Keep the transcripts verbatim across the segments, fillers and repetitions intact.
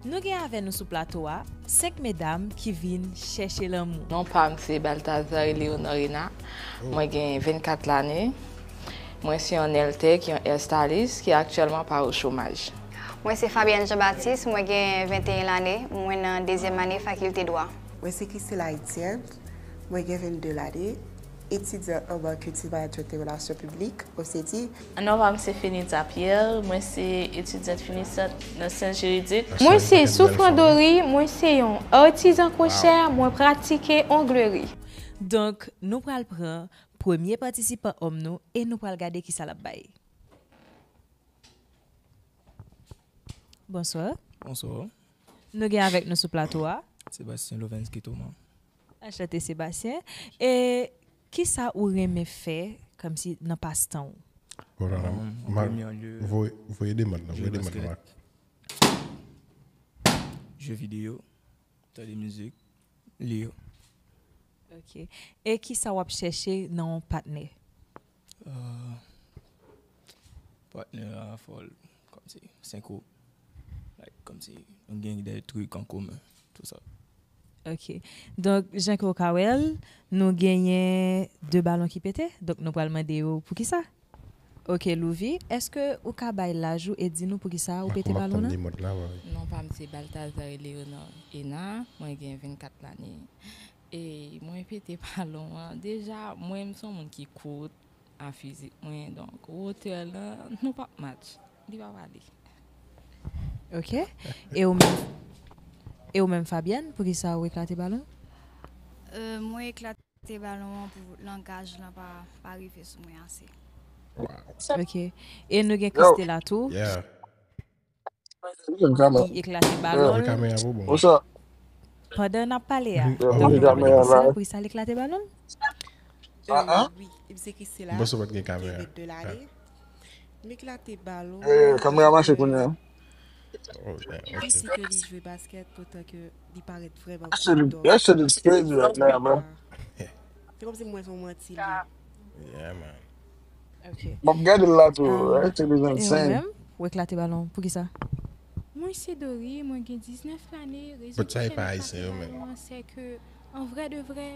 Nou gen avè nou sou plato a senk medam ki vin chèche lanmou. Non pa m se Baltazar Eleonor Ena. Mwen gen vennkat lane. Mwen se yon nèltèk, yon hairstylist ki aktyèlman pa o chomaj. Mwen se Fabienne Jean Baptiste, mwen gen venteyen lane, mwen nan dezyèm ane fakilte dwa. Mwen se Christelle Haïtienne, mwen gen vennde lane, etidyant an bank kilti management e relasyon piblik, O C T. Non pa m se Fenitha Pierre, mwen se etidyant finisant nan syans jiridik. Mwen se Souffrant Dory, mwen se yon artizan kwochè, mwen pratike ongleri. Donk, nou pral pran premye patisipan òm nou e nou pral gade kisa l ap bay. Bonswa. Bonswa. Nou gen avèk nou sou plato a. Sebastien Lovens Kitoman. Anchante Sebastien. E kisa ou renmen fè kòmsi nan pastan ou? Hold on, um, voye demann nan, voye demann nan. Jeu vidéo, tande mizik, li yo. Ok. E kisa w ap chèche nan yon patnè? Patnè a fò l kòmsi senko. Like kòmsi nou gen de trik an komen, tou sa. Ok. Donk, jan ke w ka wè l, nou genyen de balon ki pete. Donk, nou pral mande yo poukisa. Ok, Louvy, èske ou ka bay laj ou e di nou poukisa ou pete balon nan? Non pa m se Baltazar Eleonor Ena, mwen gen vennkat lane. E mwen pete balon an. Deja, mwen m se yon moun ki kout a fizik mwen, donk wotè lan nou p ap match. Li p ap ale. Ok. E ou menm, e ou menm Fabienne, poukisa ou eklate balon? Mwen eklate balon an pou langaj lan pa pa rive sou mwen ase. Ok. E nou gen Christela tou. Ki eklate balon l pandan n ap pale a. Donk, nou pa konnen poukisa l eklate balon l. Wi, m se Christela, m gen vennde lane. M eklate balon l. Kamera mache kounye a. Li di ke li jwe baskèt otan ke li parèt vrèman kout. That shit is crazy right now, bro. Se kòmsi m wè se yon manti li ye. Yeah man. M ap gade l la tou. That shit is insane. Ou eklate balon, poukisa? Mwen se Dory, mwen gen diznèf lane. Rezon ki fè m eklate balon an se ke an vrè de vrè,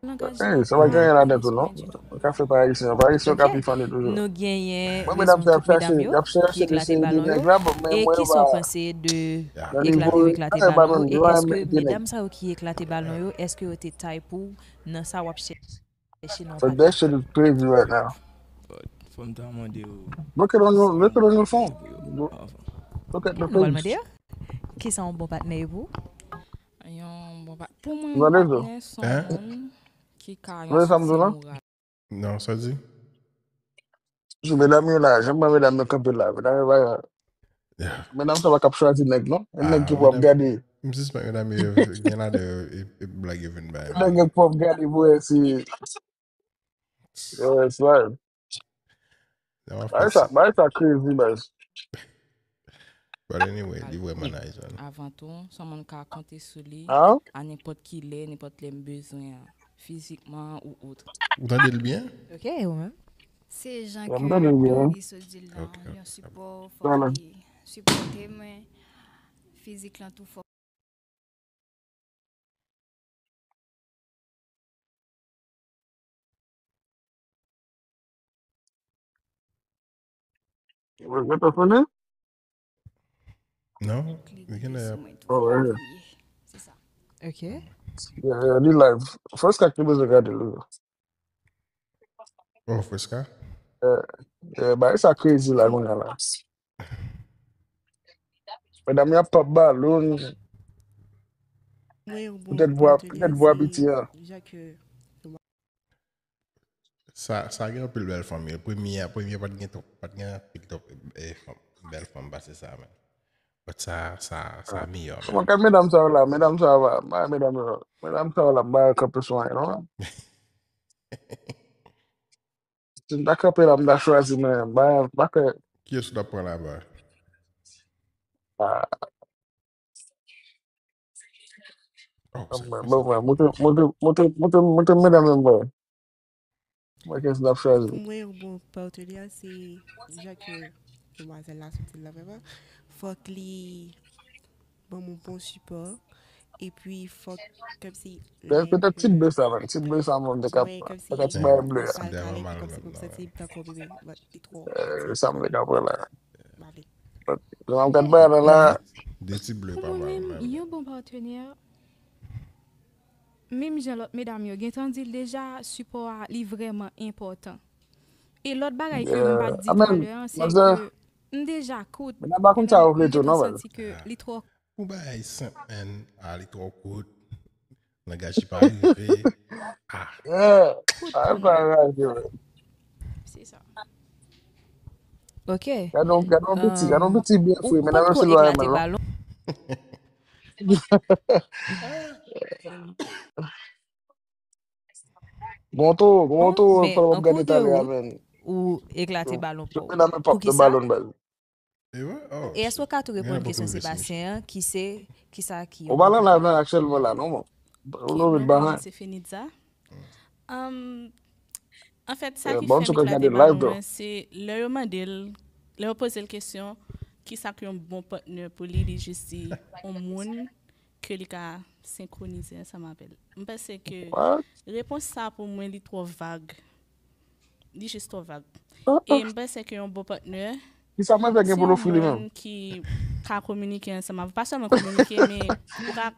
langaj la pa rive sou mwen ditou. Sa pa gen anyen ladan tou non. Ou ka fè pa ayisyen an, pa ayisyen yo ka pi funny toujou. Nou genyen rezon tout medam yo ki eklate balon yo. E kisa w panse de eklate yo eklate balon yo? E èske medam sa yo ki eklate balon yo, èske yo te tay pou w nan sa w ap chèche? But that shit is crazy right now. But fò m ta mande yo. Look at on your, look at on your phone. Look at the page. Kisa yon bon patnè ye pou? Yon bon patnè. Pou mwen, yon patnè se yon moun ki ka yon soti moral. Non, sa di? Jou medam yo la, jan m wè medam yo kanpe la, medam yo pa Medam sa pa k ap chwazi nèg non. E nèg ki pou ap gade. M sispèk medam yo gen ladan yo e blag yo vin bay. Nèg yo pou ap gade pou wè si yo wè slime. Bagay sa, bagay sa crazy baz. But anyway, li vrèman nice man. Avan tou, se yon moun ka konte sou li a nenpòt ki lè, nenpòt lè m bezwen an, fizikman ou otre. Ou tande l byen? Ok, e ou menm? Se jan ke Doris sot di l lan, yon sipò, fòk li sipòte mwen, fizik lan tou fòk. Regret of money? No, we can uh, oh, right here. Ok. Yeah, yeah, li live. First ka ki bezwen gade li. Oh, Fresca? Yeah, yeah, bagay sa crazy la kounye a la. Medam yo ap pop balon. Poutèt vwa, poutèt vwa piti a. Sa, sa gen anpil bèl fanm wi. Premye a, premye pa t gen twòp, pa t gen anpil twòp bèl fanm pase sa menm. But sa, sa, sa miyò menm. Mwen gad medam sa yo la, medam sa yo pa, m pa wè medam yo, medam sa yo la m pa wè kanpe sou anyen non. Si m ta kanpe la, m ta chwazi men, m pa, m pa fè. Kiyès ou t ap pran laba? Bon, bon, montre, montre, montre, montre, montre medam yo m wè. Mwen kès n ap chwazi. Pou mwen, yon bon patenè se jan ke demwazèl la soti la vrèman. Fòk li ban m yon bon sipò. Epi fòk kòmsi lè petèt ti ble sa menm, ti ble sa menm te ka, te ka ti bagay ble a. Sa l ka lè kòmsi pou m santi m tankou bebe, but li twò. Sa m te ka pran la. But, jan m gad bagay la la. De ti ble pa mal. Pou mwen menm, yon bon patnè, menm jan lòt medam yo gentan di l deja, sipò a li vrèman enpòtan. E lòt bagay ke m pa t di talè an, se ke m deja kout, men nan pa konn sa yo vle tou non, santi ke li twò. Pou bagay senp, man. Ah, li twò kout. Langaj li pa rive. Ah. Yeah. Ah, pa rive. Se sa. Ok. Gade yon, gade yon piti, gade yon piti byen fre, men nan yon sel wè men non. Gonto, gonto, fò w ap gade talè a, men. Ou eklate balon pa w. Pou ki sa? E èske w ka tou reponn kesyon Sebastien an, ki se, ki sa ki yon bon patnè? Ou pa nan live la aktyèlman la, non, bon. Ou love it bahan. Se Fenitza. Um, anfèt, sa ki fè m eklate balon mwen, se lè yo mande l, lè yo poze l kesyon, ki sa ki yon bon patnè pou li, li jis di, yon moun ke li ka senkwonize ansanm avè l. M panse ke repons sa pou mwen, li twò vag. Li jis twò vag. E m panse ke yon bon patnè, se yon moun ki ka kominike ansanm avè w. Pa sèlman kominike, men ou ka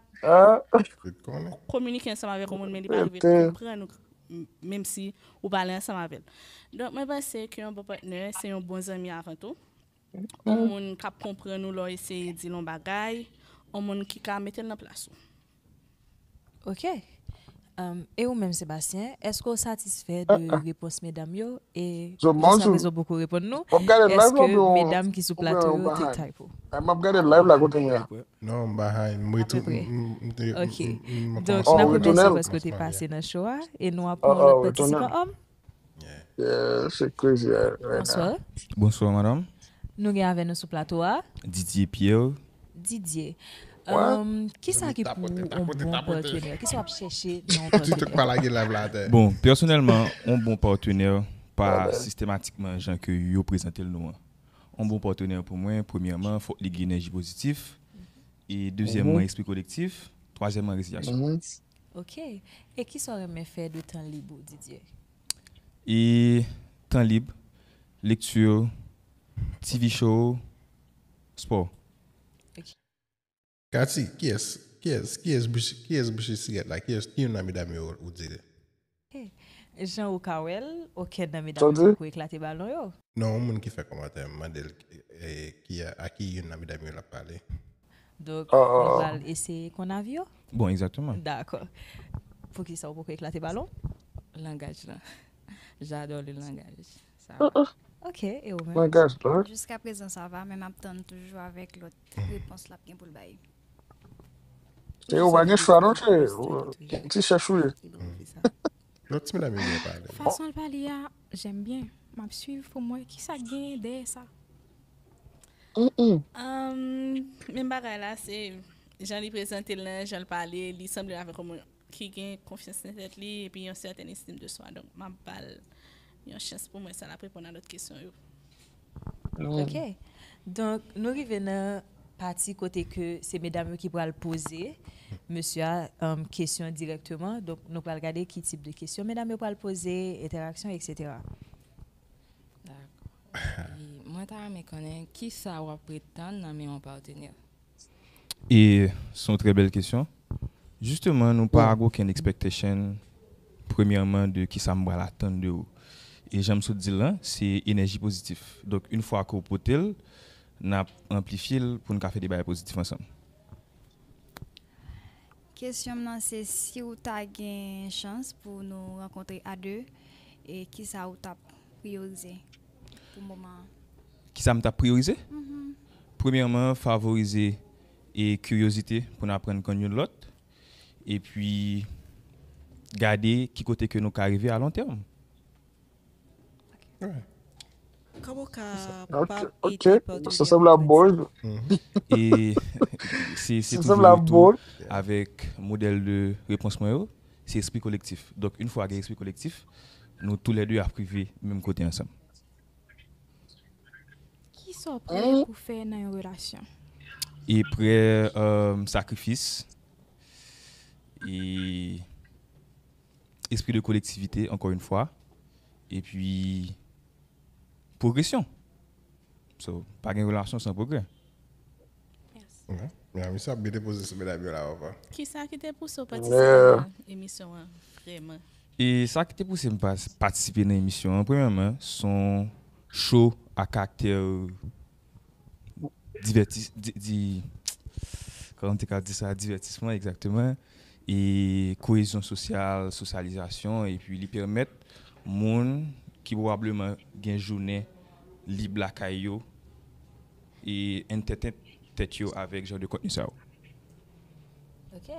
kominike ansanm avèk yon moun, men li pa rive konprann ou, m-, menm si ou pale ansanm avè l. Donk, mwen panse ke yon bon patnè, se yon bon zanmi avan tou. Yon moun k ap konprann ou lè w eseye di l yon bagay, yon moun ki ka mete l nan plas ou. Ok. Um, e ou menm, Sebastien, èske w satisfè de repons medam yo? E jiska prezan w poko reponn nou. Èske medam ki sou plato yo te type ou? M ap gade live la kote m ye a. Non, m behind. M retou-, m, m te, m, m, m kòmanse. Ok. Donk, n ap remèsye w paske w te pase nan show a, e nou ap pran yon lòt patisipan. Yeah, shit crazy right now. Bonswa. Bonswa, madanm. Nou gen avè nou sou plato a Didier Pierre. Didier. Um, ki sa ki pou yon bon patnè? Ki sa w ap chèche nan yon patnè? TikTok pa lage live la atè. Bon, pèsonèlman, yon bon patnè pa sistematikman jan ke yo prezante l nou an. Yon bon patnè pou mwen, premyèman, fòk li gen enèji pozitif. E dezyèmman, espri kolektif. Twazyèmman, rezilyasyon. Ok. E ki sa w renmen fè de tan lib ou, Didier? E tan lib, lekti, T V show, spò. Ok. Katy, kiyès, kiyès, kiyès bouche, kiyès bouche sigarèt la? Kiyès, ki youn nan medam yo ou di li? Ok. Jan ou ka wè l, okenn nan medam yo poko eklate balon yo. Non, yon moun ki fè kòmantè, m mande l, e, ki a, a ki youn nan medam yo l ap pale. Donk, nou pral eseye konn avi yo? Bon, egzakteman. Dakò. Poukisa ou poko eklate balon? Langaj lan. J'adore le langage. Sa va. Ok, e ou menm? Langaj lan. Jiska prezan, sa va, men m ap tann toujou avèk lòt repons l ap gen pou l bay. E ou pa gen chwa non, cheri. Ti chèch ou ye. Lòt ti medam yo byen pale. Fason l pale a, j'aime bien. M ap swiv pou m wè ki sa k genyen dèyè sa. Menm bagay la, se jan li prezante l lan, jan l pale, li sanble avèk yon moun ki gen konfyans nan tèt li, epi yon sètèn estim de swa. Donk, m ap ba l yon chans pou m wè sa l ap reponn a lòt kesyon yo. Ok. Donk, nou rive nan pati kote ke se medam yo ki pral poze mesye a, um, kesyon dirèkteman. Donk, nou pral gade ki tip de kesyon medam yo pral poze, entèraksyon, etsetera. Dakò. E mwen ta renmen konnen ki sa w ap pretann nan men yon patnè. E se yon trè bèl kesyon. Jisteman, nou pa gen okenn expectation, premyèman, de ki sa m pral atann de ou. E jan m sot di l lan, se enèji pozitif. Donk, yon fwa ke w pote l, n ap anplifye l pou n ka fè de bagay pozitif ansanm. Kesyon m nan se si w ta gen chans pou nou rankontre a de, e kisa ou t ap priyorize pou moman an? Kisa m t ap priyorize? Premyèman, favorize e kiryozite pou n aprann konn youn lòt, epi gade ki kote ke nou ka rive a lon tèm. Kòman w ka pa ede patnè w? E se, se toujou tou avèk modèl de repons mwen yo, se espri kolektif. Donk, yon fwa gen espri kolektif, nou toulède ap rive menm kote ansanm. Kisa w prè pou fè nan yon relasyon? E prè, euh, sakrifis, e espri de kolektivite, ankò yon fwa, epi pwogresyon. So, pa gen relasyon san pwogrè. Mèsi. Mesye ap byen depoze sou medam yo la, papa. Kisa ki te pouse w patisipe nan emisyon an vrèman? E sa ki te pouse m patisipe nan emisyon an, premyèman, se yon show a karaktè divètis, di, di, kòman m te ka di sa, divètisman, egzakteman, e koyezyon sosyal, sosyalizasyon, epi li pèmèt moun ki pwobableman gen jounen lib lakay yo e entertain tèt yo avèk jan de kontni sa yo. Ok.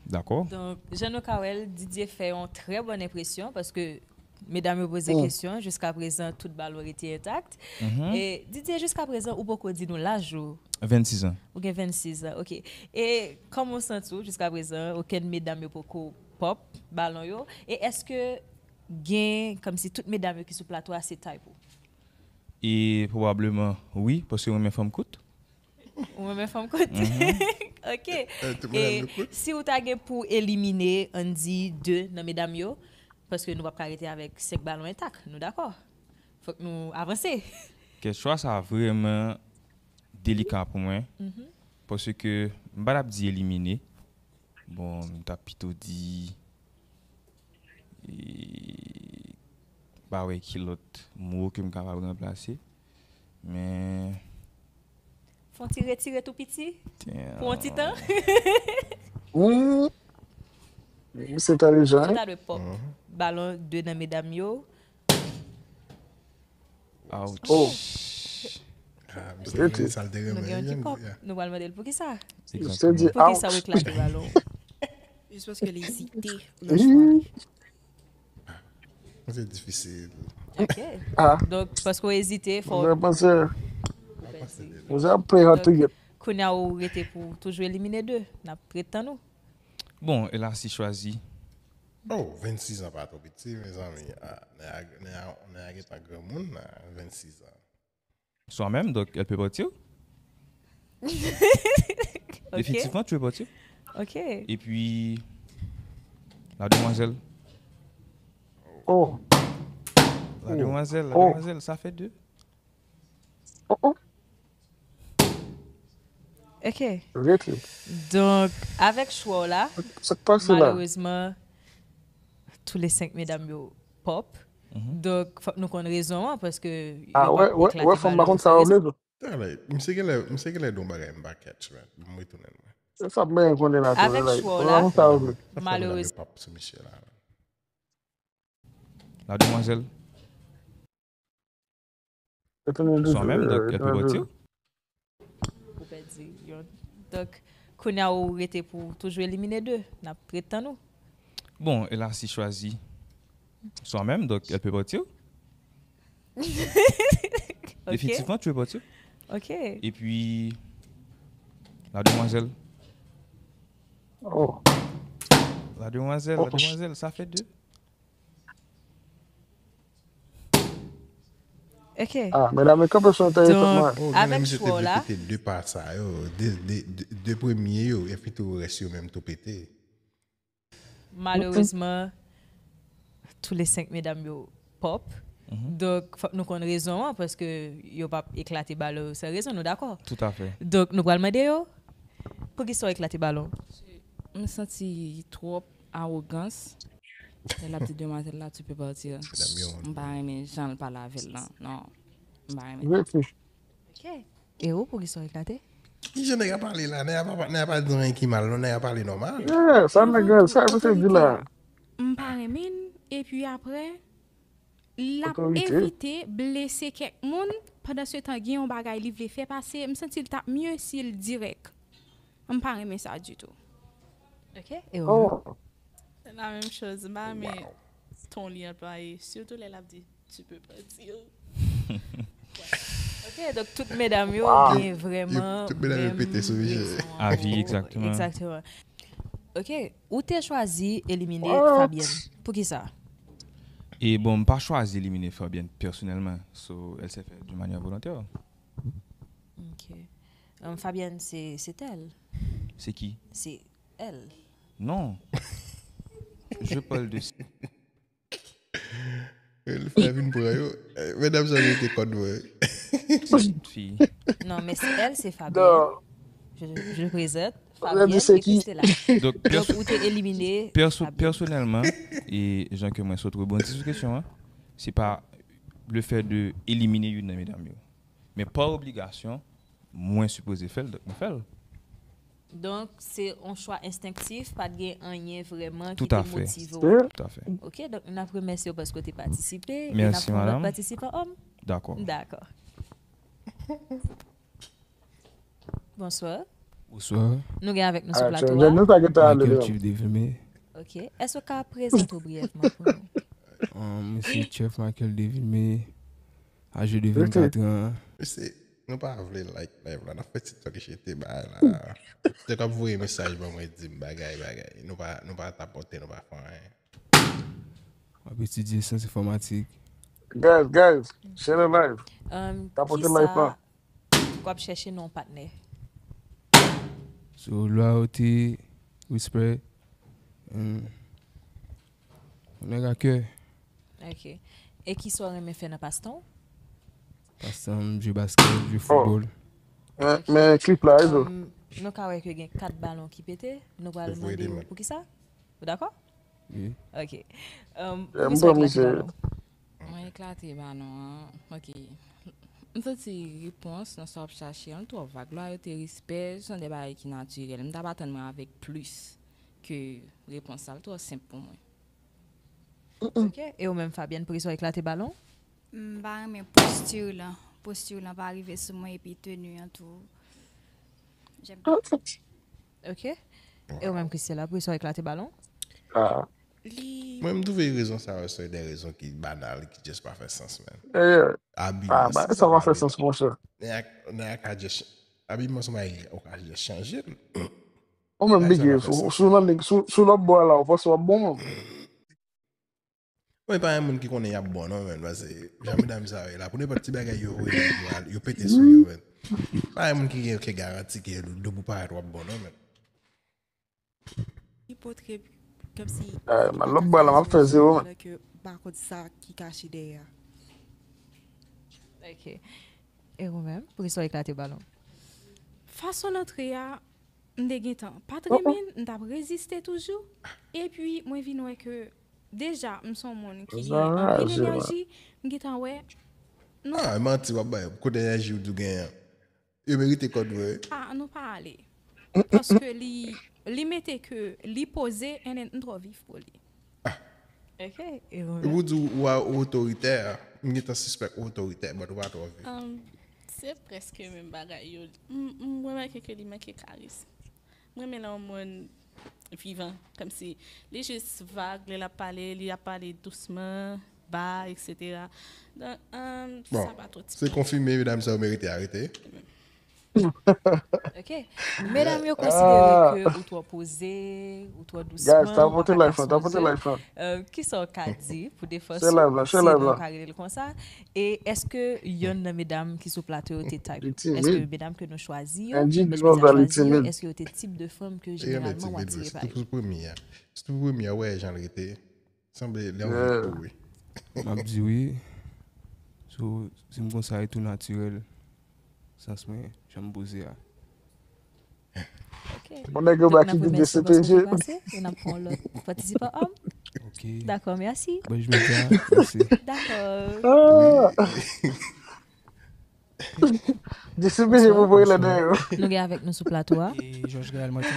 Dakò? Donk, jan nou ka wè l, Didier fè yon trè bòn enpresyon paske medam yo poze kesyon, jiska prezan tout balon rete entak. E Didier, jiska prezan ou poko di nou laj ou. Vennsis an. Ou gen vennsis an, ok. E kòman w santi w jiska prezan? Okenn medam yo poko pòp balon yo. E èske gen kòmsi tout medam yo ki sou plato a se type ou? E pwobableman wi, paske mwen renmen fanm kout. Ou renmen fanm kout? Ok. E si ou ta gen pou elimine, ann di, de nan medam yo, paske nou p ap ka rete avèk senk balon entak, nou dakò? Fòk nou avanse. Kèk chwa sa vrèman delika pou mwen. Paske m pa t ap di elimine. Bon, m t ap pito di, e, m pa wè ki lòt mo ke m kapab ranplase. Men Fon ti retire tou piti pou yon ti tan. Hmm. Misye entèlijan, Ou wi. Ta dwe pòp balon de nan medam yo. Ouch. Oh. Ah, misye gen sa l te Nou renmen. gen yon ti Wi, pòp. yeah. Nou pral mande l poukisa. Misye di Poukisa ou ouch. Eklate balon? Jis paske li ezite. Hi. Se difisil. Ok. Ah. Donk, paske w ezite, fò Mwen panse w pèdi. Mwen ap play hard to get. Kounye a ou rete pou toujou elimine de. N ap ret tann ou. Bon, Elassie chwazi. Oh, vennsis an pa twò piti, mezanmi. Ah, nèg a, nèg a, nèg a gentan granmoun la, vennsis an. Swa menm, donk, elle peut partir. Ok. Effectivement, tu peux partir. Ok. Et puis, la demoiselle. Oh. La demoiselle, la Oh. Demoiselle, ça fait deux. Oh, oh. Ok. Rete. Donk, avèk chwa w la, Sa k pase la? Malerezman, tou le senk medam yo pòp. Mhm. Donk, fòk nou konn rezon an, paske Ah, yo wè, pap wè, eklate wè, fanm pa balon konn sa yo serye. vle. Talè, misye genlè, misye genlè di yon bagay m pa catch, man. M retounen, mwen. Se sa mwen konnen la. Avèk Like, chwa w fanm la, pa konn sa yo vle. Malerezman. Pap sou misye la, man. La demoiselle. Retounen Swa menm, donk, elle peut partir. Ou pèdi yon. Donk, kounye a ou rete pou toujou elimine de. N ap ret tann ou. Bon, Elassie chwazi. Swa menm, donk, elle peut partir. Ok. Effectivement, tu peux partir. Ok. Et puis, la demoiselle. Oh. La demoiselle, la demoiselle, ça fait deux. Ok. Ah, medam, e kanpe sou entèresan Donk, mwen. Oh, avèk men misye te chwa w vle la, pete de pa sa yo, de, de, de, de premye yo, epi tou rès yo menm tou pete. malerezman, tou le senk medam yo pòp. Donk, fòk nou konn rezon an, paske yo pap eklate balon yo san rezon, nou dakò? Tout à fait. Donk, nou pral mande yo, poukisa w eklate balon? M santi twòp awogans. Lè l ap di demwazèl la, tu peux partir. Medam yo, M pa renmen jan l pale avè l lan. Non. M pa renmen. Rete. Ok. E ou, poukisa w eklate? Ki jan nèg a pale la? Nèg a pa, nèg a pa di anyen ki mal, non, nèg a pale nòmal. Yeah, sa nèg la, sa misye di la. M pa renmen l, epi apre, l ap Otorite. Evite blese kèk moun, pandan se tan gen yon bagay li vle fè pase, m santi l t ap mye si l dirèk. M pa renmen sa ditou. Ok, e ou menm? Oh. Se la menm choz, m pa renmen ton li anplwaye, sitou lè l ap di tu peux partir. Ok, donk tout medam yo Wow. gen vrèman Tout medam yo menm pete sou misye. rezon an. Avi, egzakteman. Egzakteman. Ok, ou te chwazi elimine What? Fabienne. Poukisa? E bon, m pa chwazi elimine Fabienne pèsonèlman. So, elle s'est fait de manière volontaire. Ok. Um, Fabienne, c'est c'est elle. C'est qui? C'est elle. Non. Je parle de L fè vin pran yo. Eh, medam sa yo te kòd mwen. Cette fille. Non, mais c'est elle, c'est Fabienne. Je, je le présente. Fabienne et Christella. Donc, Donc, ou t'es éliminé. Perso Fabienne. Personnellement, e jan ke mwen sot rebondi sou kesyon an, se pa le fait de elimine youn nan medam yo. Men pa obligasyon, mwen sipoze fè l, donk mwen fè l. Donk, se yon chwa enstenktif, pa t gen anyen vrèman ki Tout à te fait. Motive w. Tout à fait. Ok, donk n ap remèsye w paske w te patisipe. Merci, madame. Patisipan òm. Dakò. Dakò. Bonswa. Bonswa. Nou gen avèk nou sou Ah, plato John, a. Nou pa gen tan ale Michael non. Chief Devilme. Ok. Èske w ka prezante w briyèvman pou nou? Um, Mwen se Chef Michael Devilme, âgé de vennkat an. Se nou pa vle like live la, n ap fè ti talk shit te bay la. Te k ap voye mesaj ban mwen di m bagay bagay. Nou pa nou pa tapote, nou pa fè anyen. M ap etidye syans enfòmatik. Guys, guys, share the live. Um, Tapote kisa live lan. W ap chèche nan yon patnè? So, loyalty, respect, and yon nèg a kè. Ok. E kisa w renmen fè nan pastan w? Pastan m, jwe basket, jwe foutbòl. Men, men klip la, Izo. Um, nou ka wè ke gen kat balon ki pete. Nou pral Voye mande de w men. Poukisa? Ou dakò? Wi. Ok. Um, Yeah, poukisa m w eklate pran balon? Mwen eklate balon an. Ok. M santi repons nan sa w ap chache an twò vag. Loyalty, respè, se yon de bagay ki natirèl. M t ap atann mwen avèk plis ke repons sa. L twò senp pou mwen. Ok. E ou menm, Fabienne, poukisa w eklate balon? M pa renmen postir lan. Postir lan pa rive sou mwen epi teni an tou. J'aime pas. Ok. E ou menm, Christella, poukisa w eklate balon? Ah, Mwen, m twouve rezon sa yo se de rezon ki banal, ki just pa fè sans, man. yeah. Abi, Ah, ba, sa pa fè sans, monchè. Nèg a ka just, abiyman se yon bagay ou ka just chanje l. Ou menm, Bagay sa Biggie, pa fè sou sans. sou nan lig, sou sou lòt bò a la, ou panse w ap bon, menm? Mwen pa yon moun ki konnen y ap bon non, men, paske jan medam sa yo ye la, pou nenpòt ti bagay yo voye nèg yo al, yo pete sou yo, men. Pa yon moun ki gen okenn garanti ke depi w parèt w ap bon non, men. Li potre kòmsi Eh, man, lòt bò la, m ap fè zewo, man. Ke pa konn sa ki kache dèyè. Ok. E ou menm, poukisa w eklate balon? Fason l antre a, m te gentan pa t renmen l, m t ap reziste toujou. Epi mwen vin wè ke deja m se yon moun ki gen anpil enèji, m gentan wè. Ah, manti w ap bay. Kote enèji w di w genyen an? Yo merite kòd vre. Ah, nou pa ale. Paske li li mete ke li poze and then m twò vif pou li. Ok. E ou Epi menm? w di w a otoritè, m gentan sispèk ou otoritè, but ou pa twò vif. Um, se prèske menm bagay yo. M m remake ke li manke karism. M renmen lè yon moun vivan, kòmsi li jis vag, lè l ap pale, li ap pale dousman, ba, et cetera. Donk, um, Bon, sa pa twò ti. Se konfime, medam sa yo merite arete. Ok. Medam yo konsidere ke ou twò poze, ou twò dousman, Guys, ta pote life lan, ta pote life lan. Euh, kisa w ka di pou defanse Se live la, se live la. Ka rele l konsa? E èske yonn nan medam ki sou plato yo te type? Li timid. Èske medam ke nou chwazi yo, Angie lòske Gonzalez nou chwazi yo, timid. Èske yo te tip de fanm ke E yon jeneralman timid w vre, atire pa sitou yo? Pou premye a. Sitou pou premye a, wè jan l rete. Sanble li anvi kouri. M ap di wi. So, si m konsa e tou natirèl. Sans mwen, jan m poze a. Ok. Bon, nèg yo Donk, ba n ki ap di remèsye w D C P G. paske w pase, e n ap pran yon lòt patisipan. Òm, Ok. dakò, mèsi. Bon, je me dis, mèsi. Dakò. Ah! D C P G pou voye lè dèyè yo. Nou gen avèk nou sou plato a. E Georges Gaël Martin.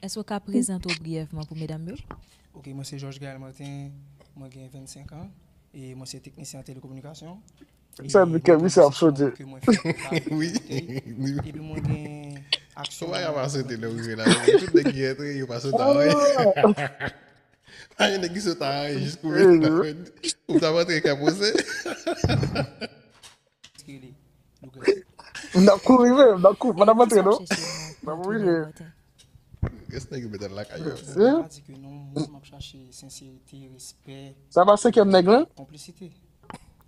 Èske w ka prezante w briyèvman pou medam yo? Ok, mwen se Georges Gaël Martin, mwen gen vennsenk an, e mwen se teknisyen an telekominikasyon. Sa di ke misye ap sote. Ke mwen fè pou Bouteille. Epi mwen gen aksyon. Ou pa ka pa sote lè w rive la, tout nèg ki antre, yo pa sote anyen. Pa gen nèg ki sote anyen, jis kouri. Ou ta antre ka poze. Ki rele Lucas. M ap kouri, men, m ap kouri, m ap antre, non? Kisa w ap chèche nan, nan Twitter, Martin? Yes, nèg yo met lakay yo. Sa pa di ke non, mwen, m ap chache senserite, respè, Sa pa senkyèm nèg lan? Konplisite.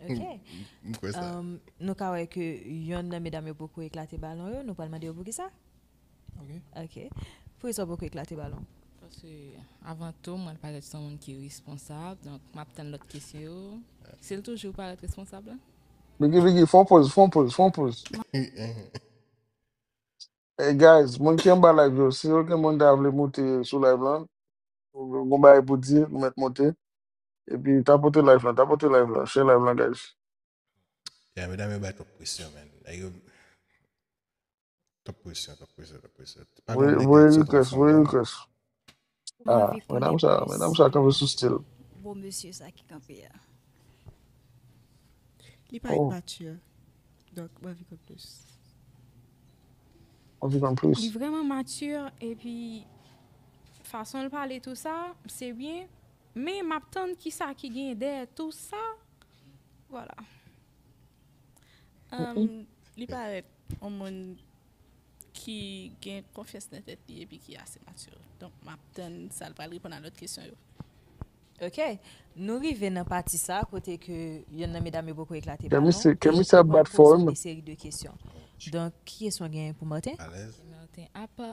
Ok. M, m kwè sa. Um, nou ka wè ke yonn nan medam yo poko eklate balon yo, nou pral mande yo poukisa? Ok. Ok. Poukisa w poko eklate balon? Paske, avan tou, mwen parèt se yon moun ki responsab, donk m ap tann lòt kesyon yo. Si l toujou parèt responsab la? Biggie, Biggie, fè yon poz, fè yon poz, fè yon poz. Hey guys, moun ki anba live yo, si okenn moun ta vle moute sou live lan, gon bagay pou di, nou mèt moute. Epi tapote live lan, tapote live lan, share live lan, guys. Ya, medam yo bay twòp presyon, man. Nèg yo, twòp presyon, twòp presyon, twòp presyon. Pa gen nèg ki ap sot ansanm, non. Voye request, voye request. Ah, medam sa, medam sa kanpe sou stil. Bo mesye sa ki kanpe a. Li parèt mature. Donk, m anvi konn plis. Anvi konn plis. Li vrèman mature, epi fason l pale tou sa, se byen. Men m ap tann kisa ki gen dèyè tou sa. Vwala. Um, li parèt yon moun ki gen konfyans nan tèt li epi ki ase mature. Donk, m ap tann sa l pral reponn a lòt kesyon yo. Ok. Nou rive nan pati sa kote ke yonn nan medam yo poko eklate balon. Kè misye ap bat fò wi, mwen. Seri de kesyon. Donk, ki kesyon w gen pou Martin? Alèz. Martin, apa,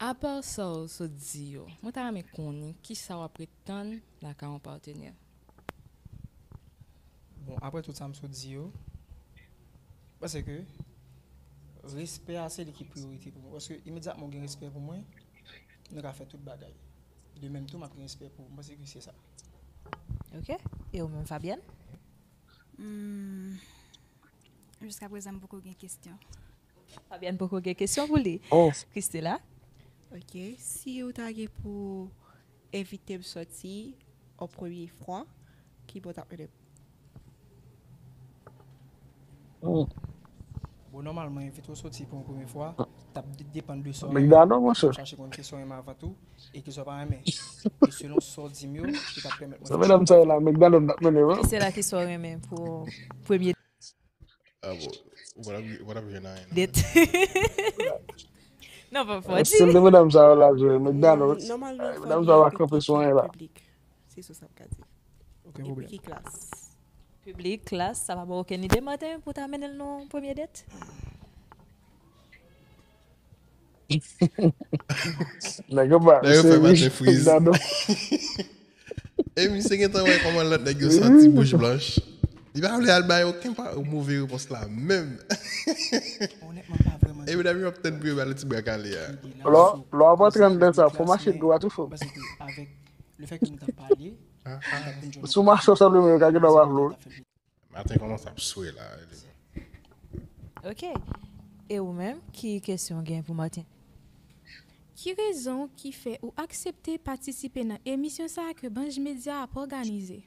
apa sa w sot di yo, mwen ta renmen konnen kisa w ap ret tann lakay yon patnè. Bon, apre tout sa m sot di yo, m panse ke respè a se li ki priyorite pou mwen. Paske imedyatman w gen respè pou mwen, nou ka fè tout bagay. De menm tou, m ap gen respè pou ou. M panse ke se sa. Ok. E ou menm, Fabienne? Hmm, jiskaprezan, m poko gen kesyon. Fabienne poko gen kesyon pou li. Oh. Christela? Ok. Si ou ta gen pou envite m sòti yon premye fwa, ki bò w t ap mennen m? Hmm. Bon, nòmalman, envite w sòti pou yon premye fwa, t ap de-, depann de sa w renmen. Mègdano, monchè. Chache konn kisa w renmen avan tou, e kisa w pa renmen. E selon sa w di m yo, ki t ap pèmèt mwen fè chwa. Se medam sa yo la, Mègdano n ap mennen, wi. Christela, kisa w renmen pou premye Ah bon, ou pa t ap, ou pa t ap jwenn anyen, non. Det. Non, pa fò di. Èske se medam sa yo l ap jwenn? Medam, medam sa yo pa kanpe sou anyen la. Piblik. Se sou sa m ka di. Okenn pwoblèm. Epi ki klas? Piblik, klas, sa pa ba w okenn ide, Martin, pou ta mennen l nan yon premye det? Nèg yo pa, nèg yo fè Martin friz. E misye gentan wè kòman lòt nèg yo santi bouch blanch. Li pa vle al bay okenn pa, move repons la menm. Onètman, pa vrèman. E medam yo ap tann pou yo ba l ti bra kale a. Lè, lè w ap antre anndan sa, fò w mache dwat ou fò. Paske avèk lefètke nou t ap pale, ah, ah, si w mache w sanble menm, yo ka gen dwa pa vle w. Martin kòmanse ap swe la. Ok. E ou menm, ki kesyon w gen pou Martin? Ki rezon ki fè ou aksepte patisipe nan emisyon sa a ke Banj Media ap òganize?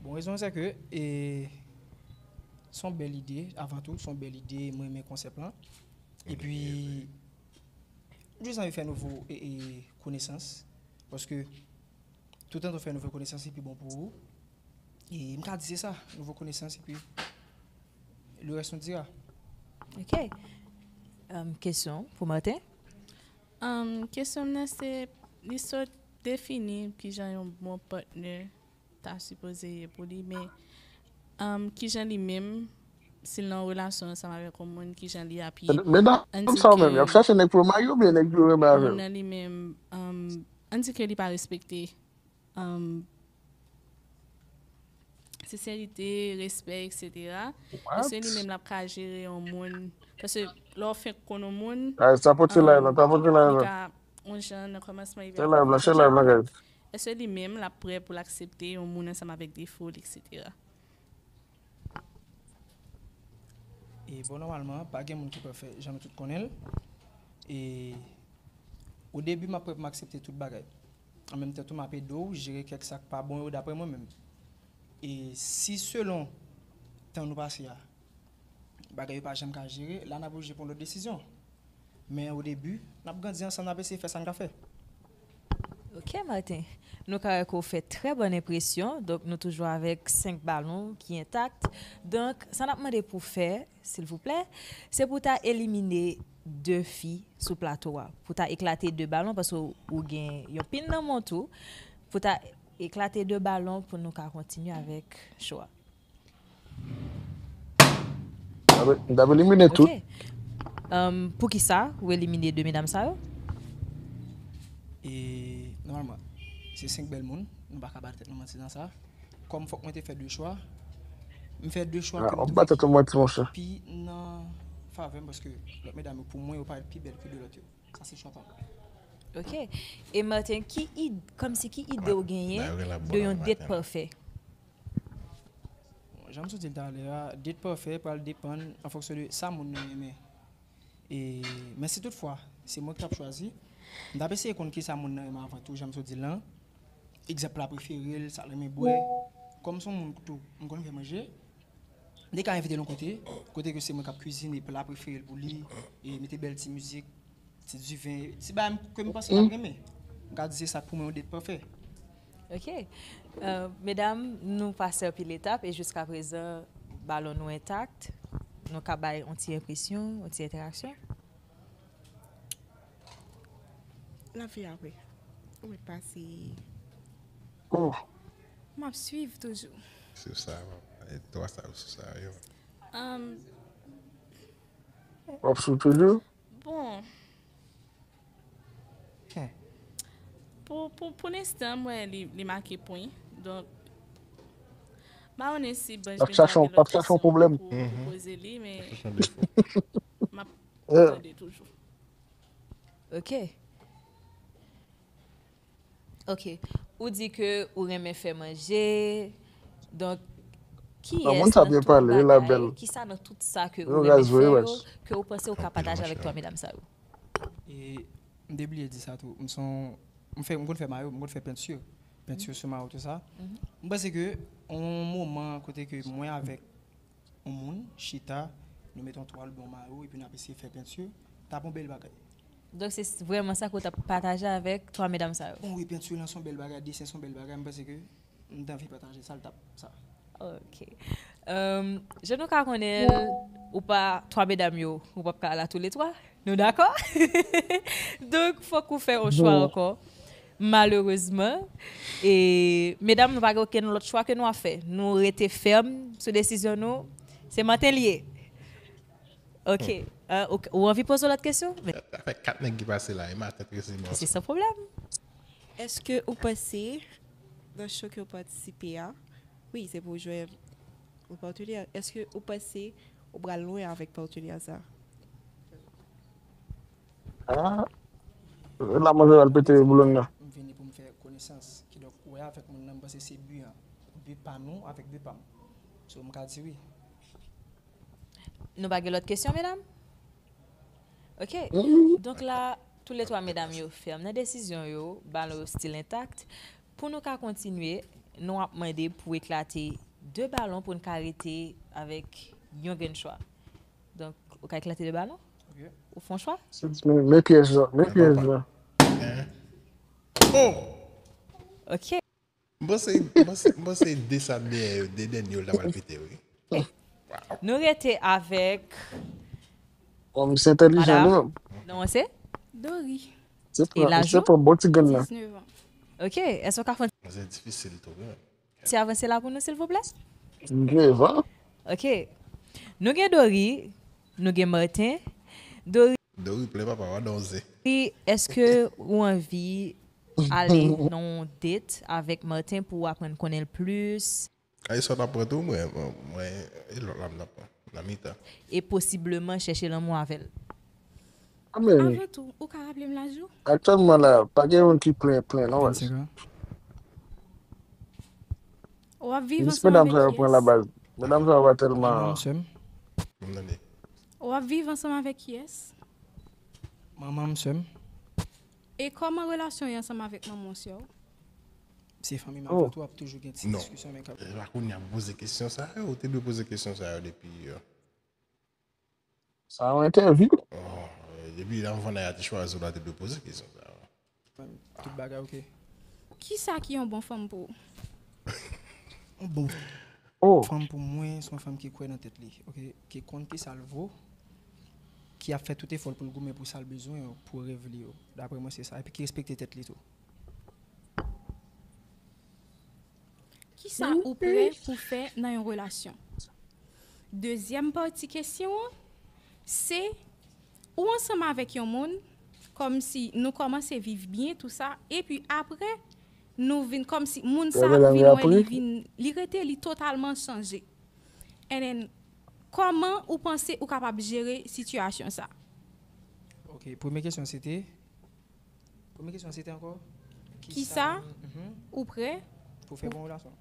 Bon, rezon se ke, e, se yon bèl ide, avan tou, se yon bèl ide, mwen renmen konsèp lan. Epi, jis anvi fè nouvo, e, e, konesans, paske toutan w fè nouvo konesans, se pi bon pou ou. E m ka di se sa, nouvo konesans, epi le reste on dira. Ok. Um, kesyon pou Martin? Um, kesyon m nan se, li sot defini kijan yon bon patnè ta sipoze ye pou li, men, um, kijan li menm, si l nan yon relasyon ansanm avèk yon moun, kijan li apiye. Medam sa yo menm, y ap chache nèg pou yo marye oubyen nèg pou yo renmen avè yo? Moun nan li menm, um, ann di ke li pa respekte, um, senserite, respè, etsetera. Èske li menm l ap ka jere yon moun? Paske lè w fenk konn yon moun, tapote live lan, tapote live lan. Yon jan nan kòmansman epi apre. Èske li menm l ap prè pou l aksepte yon moun ansanm avèk defo l, etsetera? E bon, nòmalman, pa gen moun ki prè fè jan nou tout konnen l. E o debi, m ap prè pou m aksepte tout bagay. An menm tan tou, m ap ede w jere kèk sa k pa bon yo daprè mwen menm. E si selon tan nou pase a, bagay yo pa janm ka jere, la n ap oblije pran lòt desizyon. Men o debi, n ap grandi ansanm, n ap eseye fè sa n ka fè. Ok, Martin. Nou ka wè ke w fè trè bòn enpresyon. Donk, nou toujou avèk senk balon ki entak. Donk, sa n ap mande pou w fè, silvouplè, se pou w ta elimine de fi sou plato a. Pou w ta eklate de balon, paske w, ou gen yon pin nan men w tou. Pou w ta Eklate de balon pou nou ka kontinye avèk show a. M t ap elimine tout. Um, poukisa ou elimine de medam sa yo? E nòmalman, se senk bèl moun, nou pa ka ba tèt nou manti nan sa. Kòm fòk mwen te fè de chwa, m fè de chwa Ah, ke m w ap twouve ba ki tèt ou manti, monchè. Pi nan favè m, paske lòt medam yo, pou mwen, yo parèt pi bèl ke de lòt yo. Sa se chwa pa m. Ok. E Martin, ki id, kòmsi ki ide ou genyen de yon date pafè? Bon, jan m sot di l talè a, date pafè pral depann an fonksyon de sa moun nan renmen. E, men si toutfwa, se mwen ki t ap chwazi, m t ap eseye konn kisa moun nan renmen avan tou, jan m sot di l lan. Egzanp, pla prefere l, sa l renmen bwè. Kòm se yon moun tou, m konn fè manje, m te ka envite l yon kote, kote ke se mwen k ap kwizine pla prefere l pou li, e mete bèl ti mizik, ti diven, ti bagay ke m panse l ap renmen. M ka di se sa k pou mwen yon date pafè. Ok. Euh, medam, nou pase anpil etap e jiska prezan, balon nou entak. Nou ka bay yon ti enpresyon, yon ti entèraksyon. N ap vini apre. Ou mèt pase. Oh, M ap swiv toujou. Sou sa, e twa sa yo sou sa yo. Um, w ap sou toujou? Bon. Pou, pou, pou lenstan, m wè li, li make pwen. Donk, m pa konnen si Banj W ap chache yon, w ap chache yon pwoblèm. Pou, pou poze li, men m ap Yeah. tande toujou. Ok. Ok. Ou di ke ou renmen fè manje. Donk, ki Non, moun sa byen pale, wi, la bèl. Ki sa nan tout sa ke Yo ou raz renmen vre, fè raz. Yo, ke ou panse ou ka pataje avèk twa medam sa yo? E m te bliye di sa tou. M son, m fè, m konn fè mayo, m konn fè penti. Penti sou mayo, tout sa. M panse ke yon moman kote ke mwen avèk yon moun chita, nou met yon twal oubyen yon mayo, epi n ap eseye fè penti, t ap yon bèl bagay. Donk, se vrèman sa ke w t ap pataje avèk twa medam sa yo? Bon, wi, penti lan se yon bèl bagay, desen se yon bèl bagay, m panse ke m t anvi pataje sa, l t ap sa. Ok. Um, jan nou ka konnen l, ou pa twa medam yo, ou p ap ka la toule twa. Nou dakò? Donk, fòk ou fè yon chwa ankò. Malerezman. E, medam, nou pa gen okenn lòt chwa ke nou ap fè. Nou rete fèm sou desizyon nou. Se Martin li ye. Ok. Euh, ou, ou anvi poze yon lòt kesyon? Sa fè kat nèg ki pase la, e Martin trezi mò. Se san pwoblèm. Èske ou panse, nan show ke w patisipe a, wi, se pou jwe yon patenè, èske ou panse ou pral lwen avèk patenè sa? Ah, la manzè al pete boulon nan. M vini pou m fè konesans. Kidonk, ou wè avèk moun nan, m panse se bi an. Bi pa nou avèk bi pa m. So, m ka di wi. Nou pa gen lòt kesyon, medam? Ok. Donk la, toulètwa medam yo fèm nan desizyon yo, balon yo still entak. Pou nou ka kontinye, nou ap mande pou eklate de balon pou n ka rete avèk yon grenn chwa. Donk, ou ka eklate de balon? Ok. Ou fè yon chwa? Men, men pyèj la, men pyèj la. Ok. M panse, m panse, m panse de sa dèyè yo, de dènye yo, l ta pral pete, wi. Nou rete avèk Bon, misye entèlijan, li Madam, menm. Non, se? Dori, Se E laj se ou? Pran bon ti grenn nan. diznèf an. Ok, èske w ka fè Mwen se difisil tou, wi. ti avanse la pou nou, silvouplè? Devan. Ok. Nou gen Dori, nou gen Martin. Dori, Dori plen papa, w a donze. èske ou anvi ale nan yon date avèk Martin pou w aprann konnen l plis? Ay, sa w t ap pran tou, mwen, mwen, mwen, e lòt la m t ap pran, nan mitan. E posibleman chèche lanmou avè l? Amen. Avan tou, ou ka raple m laj ou? Aktyèlman la, pa gen moun ki plen, plen, non, wè. Vennsenk an. W ap viv Jis ansanm medam sa yo avèk pran la kiyès? Baz. Medam sa yo pa Manman tèlman. M, sè m. M tande. W ap viv ansanm avèk kiyès? Manman m, sè m. E kòman relasyon w ye ansanm avèk manman w, sè w? Se fanmi m Oh. avan tou, ap toujou gen ti Non. Diskisyon, men kap. E pa kounye a pou poze kesyon sa yo, ou te dwe poze kesyon sa yo depi. euh, Sa yon entèvyou. Oh, depi anvan Naya te chwazi w la, te dwe poze kesyon sa yo. Tout bagay ok. Kisa ki yon bon fanm pou ou? Yon bon Oh, fanm pou mwen, se yon fanm ki kwè nan tèt li, ok? Ki konn kisa l vo, ki ap fè tout efò l pou l goumen pou sa l bezwen yo, pou rèv li yo. Daprè mwen, se sa. Epi ki respekte tèt li tou. Kisa ou prè pou fè nan yon relasyon? Dezyèm pati kesyon an, se ou ansanm avèk yon moun, kòmsi nou kòmanse viv byen, tou sa, epi apre, nou vin kòmsi moun sa vin wè li vin, li rete, li totalman chanje. And then, kòman ou panse ou kapab jere sitiyasyon sa? Ok, premye kesyon se te. Premye kesyon se te ankò? Kisa ou prè? Pou fè bon relasyon.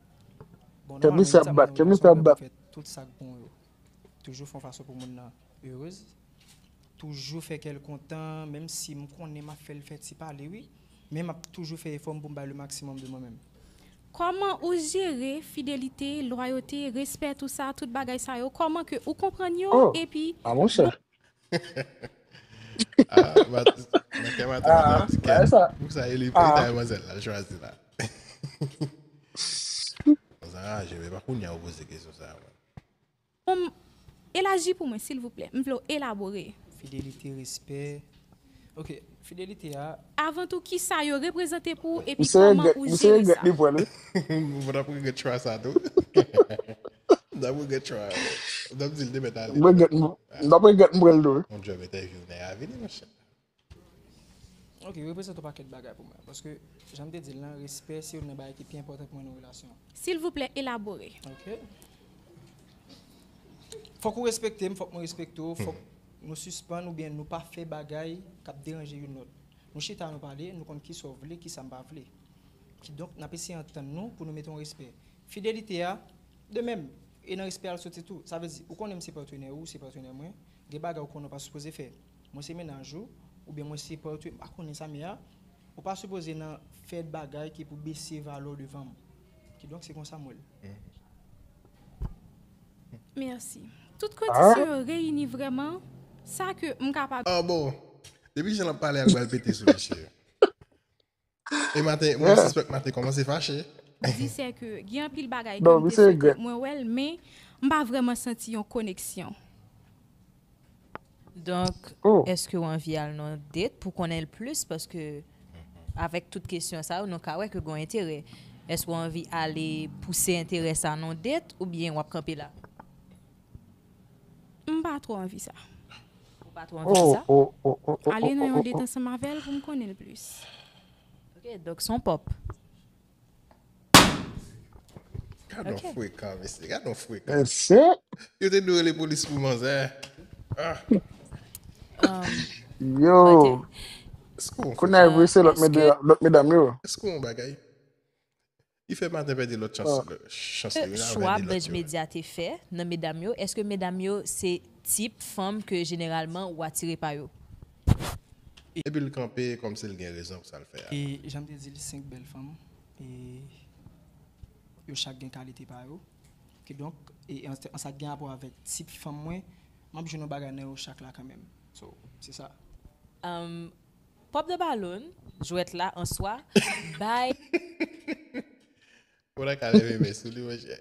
Bon, nòmalman, sa mwen nan relasyon, mwen fè tout sa k bon yo. Toujou fè yon fason pou moun nan erez. Toujou fè kè l kontan, menm si m konnen m ap fè l fè ti pale, wi. Men m ap toujou fè efò m pou m bay le maximum de mwen menm. Kòman ou jere fidelite, lwayote, respè, tou sa, tout bagay sa yo? Kòman ke ou konprann yo, epi... Ah, monchè. Ah, nan kè maten, maten ap di kè. Pou sa e li, pou sa e manzèl la, l chwazi la. Sa raje, men pa kounye a ou poze kesyon sa a. Elaji pou mwen, silvouplè. M vle w elabore. Fidelite, respè. Ok, fidelite a. Avan tou, kisa yo reprezante pou ou epi kòman ou jere sa? Mwen ap regrèt chwa sa tou. Mwen ap regrèt chwa. Mwen ap di l te mèt ale. Mwen ap regrèt m pran l tou. Yon djòb entèvyou nèg a vini, monchè. Ok, reprezante yon pakèt bagay pou mwen. Paske, jan m te di l lan, respè se youn nan bagay ki pi enpòtan pou mwen nan relasyon an. Silvouplè, elabore. Ok. Fòk ou respekte m, fòk mwen respekte w, fòk nou sispann oubyen nou pa fè bagay k ap deranje youn lòt. Nou chita, nou pale, nou konn kisa w vle, kisa m pa vle. Kidonk, n ap eseye antann nou pou nou mete yon respè. Fidelite a, de menm, e nan respè a l soti tou. Sa vle di, ou konnen m se patnè ou, ou se patnè mwen, gen bagay ou konnen ou pa sipoze fè. Mwen se mennaj ou, oubyen mwen se patnè, m pa konnen sa, men a, ou pa sipoze nan fè bagay ki pou bese valè w devan m. Kidonk, se konsa m wè l. Mèsi. Tout kondisyon yo reyini vrèman, sa ke m kapab. Ah bon, depi jan l ap pale a, l pral pete sou mesye. E maten, mwen sispèk maten kòmanse fache. Di sè ke gen anpil bagay ke m te swete mwen wè l, men m pa vrèman santi yon koneksyon. Donk, èske w anvi al nan date pou konnen l plis? Paske, avèk tout kesyon sa yo, nou ka wè ke gen yon enterè. Èske w anvi ale pouse enterè sa nan yon date oubyen w ap kanpe la? M pa twò anvi sa. Ou pa twò anvi sa? Ale nan yon date ansanm avè l pou m konnen l plis. Ok, donk se yon pòp. Gad yon frekan, mesye, gad yon frekan. Yo te dwe rele polis pou manzè. Yo. Kounye a vre se lòt medam yo. Èske w yon bagay? Li fè maten pèdi lòt chans, chans li. Chwa Budge Media te fè nan medam yo, èske medam yo se tip fanm ke jeneralman ou atire pa yo? Epi l kanpe kòmsi l gen rezon pou sa l fè a. E jan m te di l, senk bèl fanm, e yo chak gen kalite pa yo. Kidonk, e an, an sa k gen rapò avèk tip fanm mwen, m ap jwenn yon bagay nan yo chak la kanmenm. So, se sa. Pop the Balloon, jwèt la an swa, bay. Ou ta ka leve men sou li, monchè.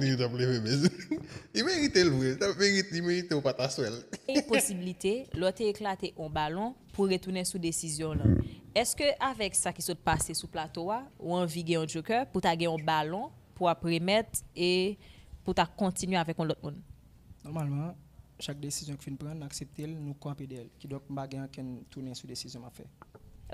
Li t ap leve men sou li. Li merite l vre. Li t ap merite, li merite w pa ta swè l. Gen posiblite lè w te eklate yon balon pou retounen sou desizyon w lan. Èske avèk sa ki sot pase sou plato a, ou anvi gen yon joker pou w ta gen yon balon pou w ap remèt e pou w ta kontinye avèk yon lòt moun? Nòmalman, chak desizyon k fin pran, n aksepte l, nou kanpe dèyè l. Kidonk, m pa gen okenn tounen sou desizyon m ap fè.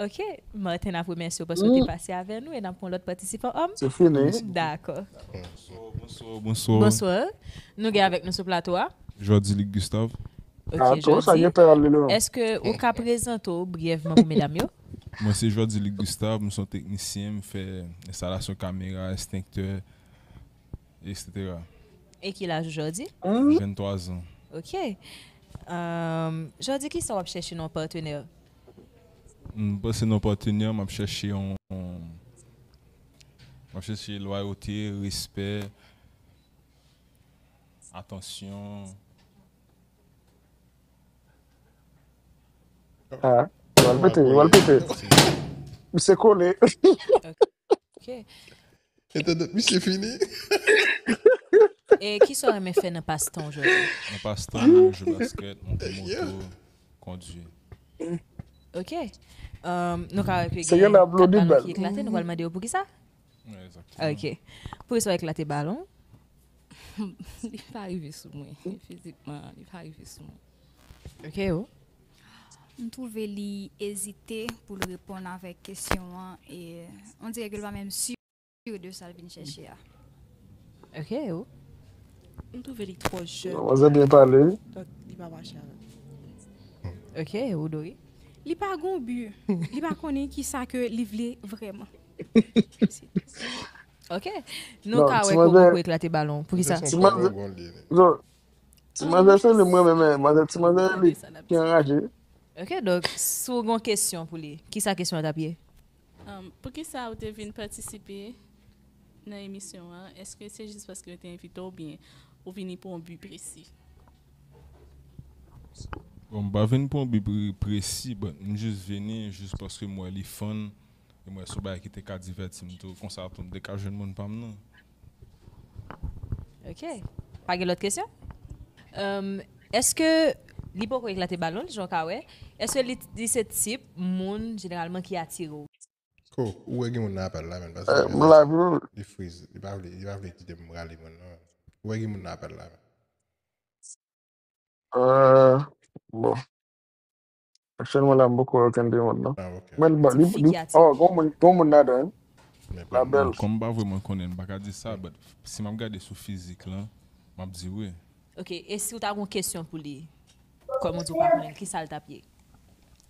Ok. Martin, n ap remèsye w paske w te pase avè nou e n ap pran lòt patisipan. Òm? Se fini. Dakò. Bonsoir, bonsoir, bonsoir. Bonsoir. Nou gen avèk nou sou plato a. Jordy Luc Gustave. Ok, Jordy. Èske ou ka prezante w briyèvman pou medam yo? Mwen se Jordy Luc Gustave, m se yon teknisyen, m fè enstalasyon kamera, estenktè, etsetera. E ki laj ou Jordy? Venntwa zan. Ok. Jordy, kisa w ap chèche nan yon patnè? M panse nan yon patnè, m ap chèche yon, m ap chèche lwayote, respè, atansyon. Ah, yo al pete, yo al pete. Misye kole. Ok. Entènèt misye fini. E kisa w renmen fè nan pastan w jodi? Nan pastan mwen, jwe baskèt, monte moto, kondwi. Ok. Nou ka wè ke gen kat balon ki eklate, nou pral mande yo poukisa? Wi, egzakteman. Ok. Poukisa w eklate balon? Li pa rive sou mwen. Fizikman, li pa rive sou mwen. Ok, ou? M twouve li ezite pou l reponn avèk kesyon an e on dirè ke l pa menm si de sa l vin chèche a. Ok, ou? M twouve li twò jèn. Manzè byen pale wi. Donk, li pa mache avè m. Ok, ou Dori? Li pa gon bi. Li pa konnen ki sa ke li vle vrèman. Ok. Nou ka wè kòman pou eklate balon. Poukisa? Ti manzè se li mwen menm, manzè ti manzè li ki anraje. Ok, donk, si w gon kesyon pou li, kisa kesyon an t ap ye? Um, poukisa ou te vin patisipe nan emisyon an? Èske se jis paske yo te envite w oubyen ou vini pou yon bi presi? Bon, m pa vin pou yon bi pre- presi, but m jis vini jis paske m wè li fun. E m wè se yon bagay ki te ka divèti m tou. Konsa tou m te ka jwenn moun pa m nan. Ok. Pa gen lòt kesyon? Um, èske li poko eklate balon, jan w ka wè? Èske li, li se tip moun, jeneralman, ki atire w? Ko, ou wè gen moun nan apèl la, men, paske m la vre. Li friz, li pa vle, li pa vle kite m rale moun nan. Ou wè gen moun nan apèl la, men. Euh, bon. Aktyèlman la, m poko wè okenn de moun, non. Ah, ok. Men, li, li, oh, gon moun, gon moun ladan, wi. La bèl. Kòm m pa vrèman konnen, m pa ka di sa, but si m ap gade sou fizik lan, m ap di wi. Ok, e si w ta gon kesyon pou li, kòm ou di w pa konnen l, kisa l t ap ye?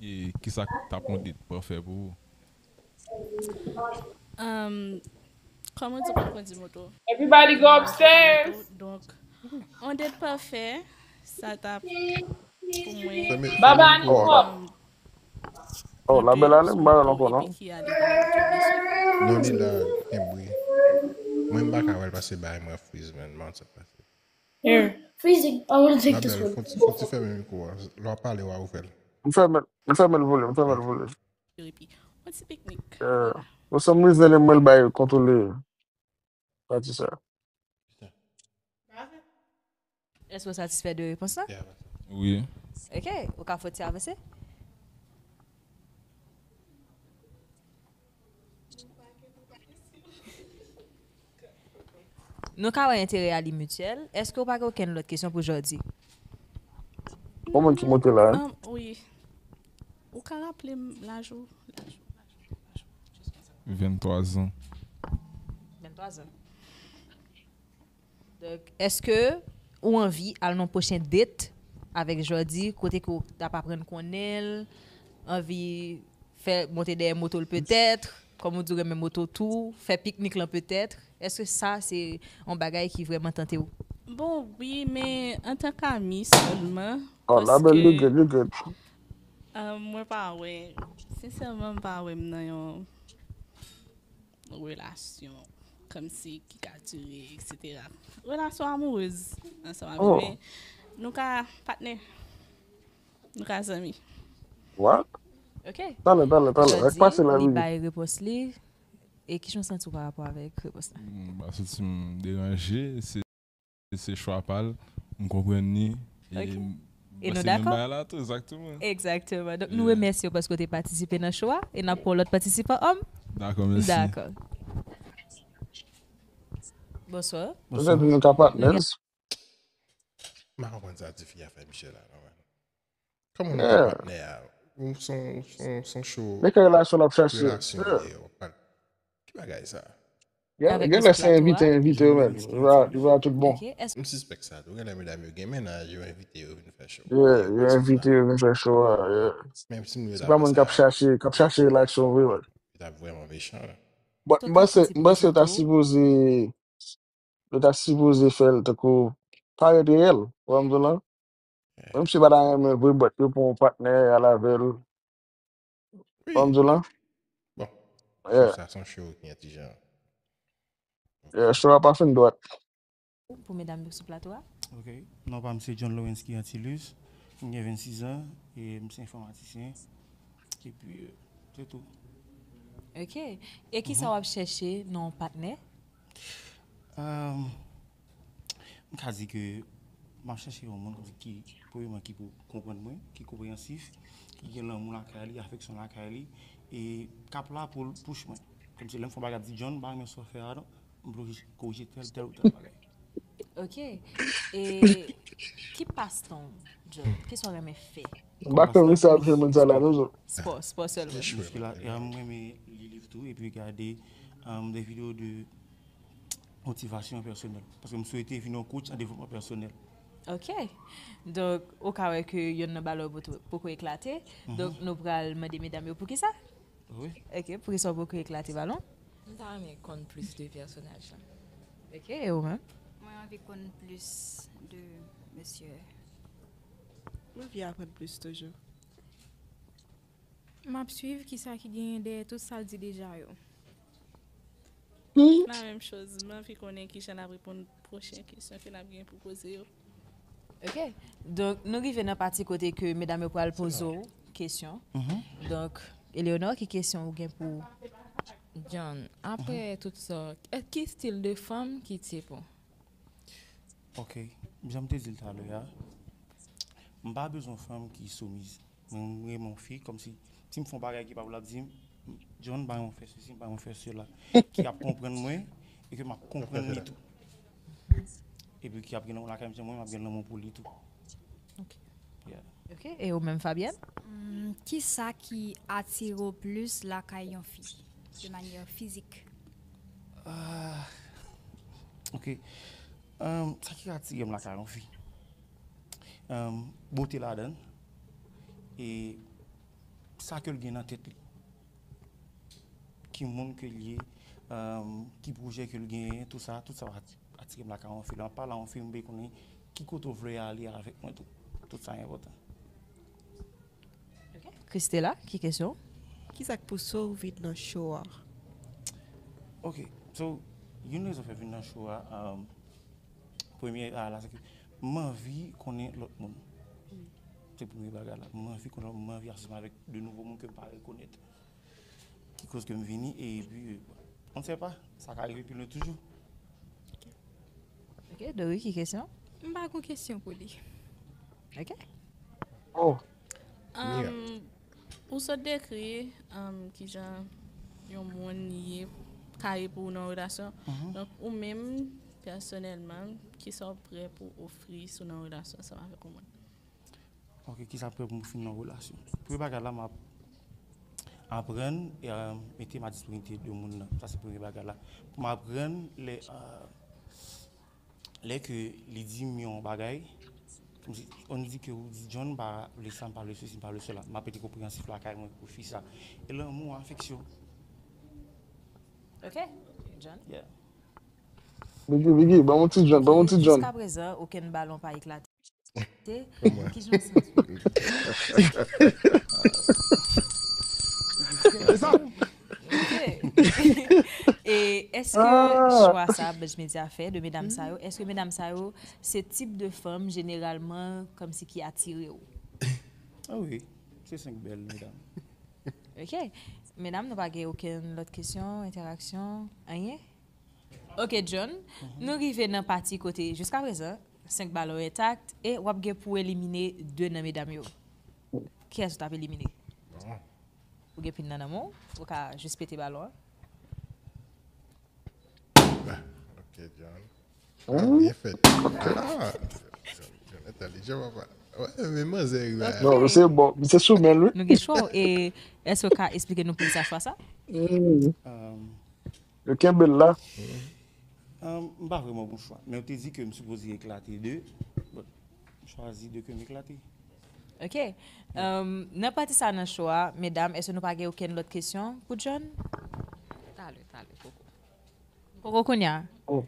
E kisa k t ap yon date pafè pou ou? Um, kòman di pou kondi moto? Everybody go upstairs. Donk, on date pafè, sa t ap pou mwen. Baba nou pwòp. Oh, la belle ale, m pa wè l ankò non. Non, li la, kenbe. Mwen m pa ka wè l pase bay mwen friz, man. Man, sa pase. Here, freezing. I want to take this one. Fò ti fèmen mikwo a. Lè w ap pale, w a ouvè l. M fèmen, m fèmen l vole, m fèmen l vole. Epi, on ti piknik. Yeah. For some reason, li mwen l bay kontwole pati sa. Èske w satisfè de repons lan? Wi. Ok, ou ka foti avanse? Nou ka wè enterè a li mityèl. Èske w pa gen okenn lòt kesyon pou Jordy? Bon moun ki monte la, hein? Um, wi. Ou ka raple m laj ou? Laj ou, laj ou, laj ou. Venntwa zan. Venntwa zan. Donk, èske ou anvi al nan pwochen date avèk Jordy, kote ke w t ap aprann konnen l, anvi fè monte dèyè moto l petèt, kòm ou di w renmen moto tou, fè piknik lan petèt, èske sa se yon bagay ki vrèman tante w? Bon, wi, men antanke ami sèlman. Oh, la belle, you good, you good. Ah, mwen pa wè, sensèman, m pa wè m nan yon relasyon kòmsi ki ka dire, et cetera. Relasyon amourez ansanm avè, men nou ka patnè, nou ka zanmi. What? Ok. Talè, talè, talè. Rèk pase la, Li Vivi. Bay repons li. E ki jan w santi w pa rapò avèk repons la? M pa santi m deranje. Se, se chwa pa l. M konprann li. Ok. M- E nou se menm dakò? Bagay la tou, egzakteman. Egzakteman. Donk, nou remèsye w paske w te patisipe nan show a. E n ap pran lòt patisipan, òm. Dakò, mèsi. Dakò. Bonswa. Petèt nou ka patnè. M pa konprann sa tifi a fè Michel la, non, man. Kòman nou ka patnè a? Ou son, son, son show. Men ki relasyon l ap chache? Relasyon li ye, w ap pale. Ki bagay sa? Gen lè se envite, envite yo, men. Li va, li va tout bon. M sispèk sa tou. Gen lè medam yo gen mennaj, yo envite yo vin fè show. Yeah, yo envite yo vin fè show a, yeah. Menm si nou Se pa moun k ap chache, k ap chache relasyon vre, man. Yo t ap vrèman mechan la. But m panse, m panse yo ta sipoze, yo ta sipoze fè l tankou parèt reyèl, ou wè m di w lan? Menm si yo pa ta renmen vre, but yo pran yon patnè, y al avè l. Ou wè m di w lan? Bon. Yeah. Sa se yon show ki yon ti jan. Yeah, show a pa fin dwat. Pou medam yo sou plato a. Ok. Non pa m se John Lawrence ki Antilus. M gen vennsis an e m se enfòmatisyen. Epi, euh, se tou. Ok. E kisa w ap chèche nan yon patnè? Um, m ka di ke m ap chèche yon moun ki, premyèman, ki pou konprann mwen, ki konpreyansif, ki gen lanmou lakay li, afeksyon lakay li, e k ap la pou l push mwen. Kòmsi lè m fè yon bagay, ap di, "John, m pa renmen sa w fè a, non." M vle korije tèl, tèl ou tèl bagay. Ok. E ki pastan w, John? Kisa w renmen fè? M pa konn sa ap fè moun sa la, non, John. Spò, spò sèlman. Jiske la, e, m renmen li liv tou, epi gade um, de videyo de motivasyon pèsonèl. Paske m swete vin yon coach an devlopman pèsonèl. Ok. Donk, ou ka wè ke yonn nan balon yo poko eklate. Donk, nou pral mande medam yo poukisa? Wi. Ok, poukisa w poko eklate balon? M ta renmen konn plis de pèsonaj la. Ok, e ou menm? Mwen anvi konn plis de mesye. Mwen anvi aprann plis toujou. M ap swiv kisa ki genyen dèyè tout sa l di deja yo. La menm choz, m anvi konnen kijan l ap reponn pwochen kesyon ke n ap gen pou poze yo. Ok. Donk, nou rive nan pati kote ke medam yo pral poze w kesyon. Donk, Eleonor, ki kesyon ou gen pou John, apre tout sa, ki stil de fanm ki tip ou? Ok, jan m te di l talè a, m pa bezwen fanm ki soumiz. Mwen, m renmen yon fi, kòmsi, si m fè yon bagay ki pa pou l ap di m, "John, m pa renmen w fè sesi, m pa renmen w fè sela." Ki ap konprann mwen, e ke m ap konprann li tou. Epi ki ap gen lanmou lakay m, jan mwen, m ap gen lanmou pou li tou. Ok, e ou menm, Fabienne? Hmm, kisa ki atire w plis lakay yon fi, de manyè fizik? Ah, ok. Um, sa ki atire m lakay yon fi? Um, bote ladan l. E sa ke l gen nan tèt li. Ki moun ke l ye, um, ki pwojè ke l genyen, tout sa, tout sa va atire m lakay yon fi. Lè m ap pale a yon fi, m vle konnen ki kote w vle ale avèk mwen tou. Tout sa enpòtan. Christela, ki kesyon? Kisa k pouse w vin nan show a? Ok, so, youn rezon fè vin nan show a, um, premye a la, se ke m anvi konnen lòt moun. Se premye bagay la. M anvi konnen lòt moun, m anvi asosyem avèk de nouvo moun ke m pa rekonèt. Ki koz ke m vini, epi, on ne sait pas, sa ka rive pi lwen toujou. Ok, Dori, ki kesyon? M pa gon kesyon pou li. Ok. Oh, Um, ou sot dekri um, kijan yon moun ye, ka ye pou w nan relasyon. Donk, ou menm, pèsonèlman, kisa w prè pou ofri si w nan relasyon ansanm avèk yon moun? Ok, kisa m prè pou m fin nan relasyon? Premye bagay la, m ap aprann e, euh, mete m a disponibite de moun nan. Sa se premye bagay la. Pou m aprann lè, euh, lè ke li di m yon bagay, kòmsi, on di ke ou di John m pa vle sa, m pa vle sesi, m pa vle sela. M ap rete konpreyansif lakay mwen pou fi sa. E lanmou, afeksyon. Ok, John. Yeah. Biggie, Biggie, ban m yon ti John, ban m yon ti John. Jiska prezan, okenn balon pa eklate. Kijan w santi? Se sa. Ok. E èske chwa sa Budge Media fè de medam sa yo, èske medam sa yo se tip de fanm jeneralman kòmsi ki atire w? Ah wi, se senk bèl medam. Ok. Medam, nou pa gen okenn lòt kesyon, entèraksyon, anyen? Ok, John, nou rive nan pati kote, jiska prezan, senk balon entak e w ap gen pou w elimine de nan medam yo. Kiyès ou t ap elimine? Ou gen pinga nan men w, ou ka jis pete balon an. Ok, John. Byen fèt. Ah, John, John entèlijan, papa. Wè, men manzè rive a. Non, misye bon, misye sou men l, wi. Nou gen chwa, e èske w ka esplike nou poukisa chwa sa? Mm. Um, Yo kenbe l la. um, m pa vrèman gon chwa. Men yo te di ke m sipoze eklate de. Bon, m chwazi de ke m eklate. Ok. Um, nan pati sa nan show a, medam, èske nou pa gen okenn lòt kesyon pou John? Talè, talè, poko. Poko kounye a? Oh.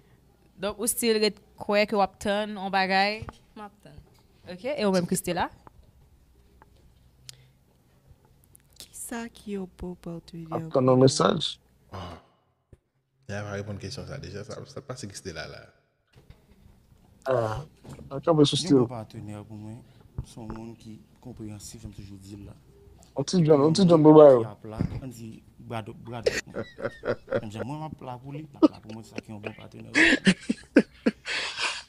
Donk, ou still ret kwè ke w ap tann yon bagay? M ap tann. Ok, e ou menm, Christela? Kisa ki yon bon patnè? Ap tann yon mesaj. Ah. Nèg la pa reponn kesyon sa deja, sa, sa pase ki se te la la. Ah, an kanpe sou Yon stil. Bon patnè pou mwen, se yon moun ki konpreyansif, jan m toujou di l la. On ti John, on ti John pou ba yo. Ki ap la, ann di, bradòp, bradòp mwen. Menm jan mwen, m ap la pou li, l ap la pou mwen, sa ki yon bon patnè.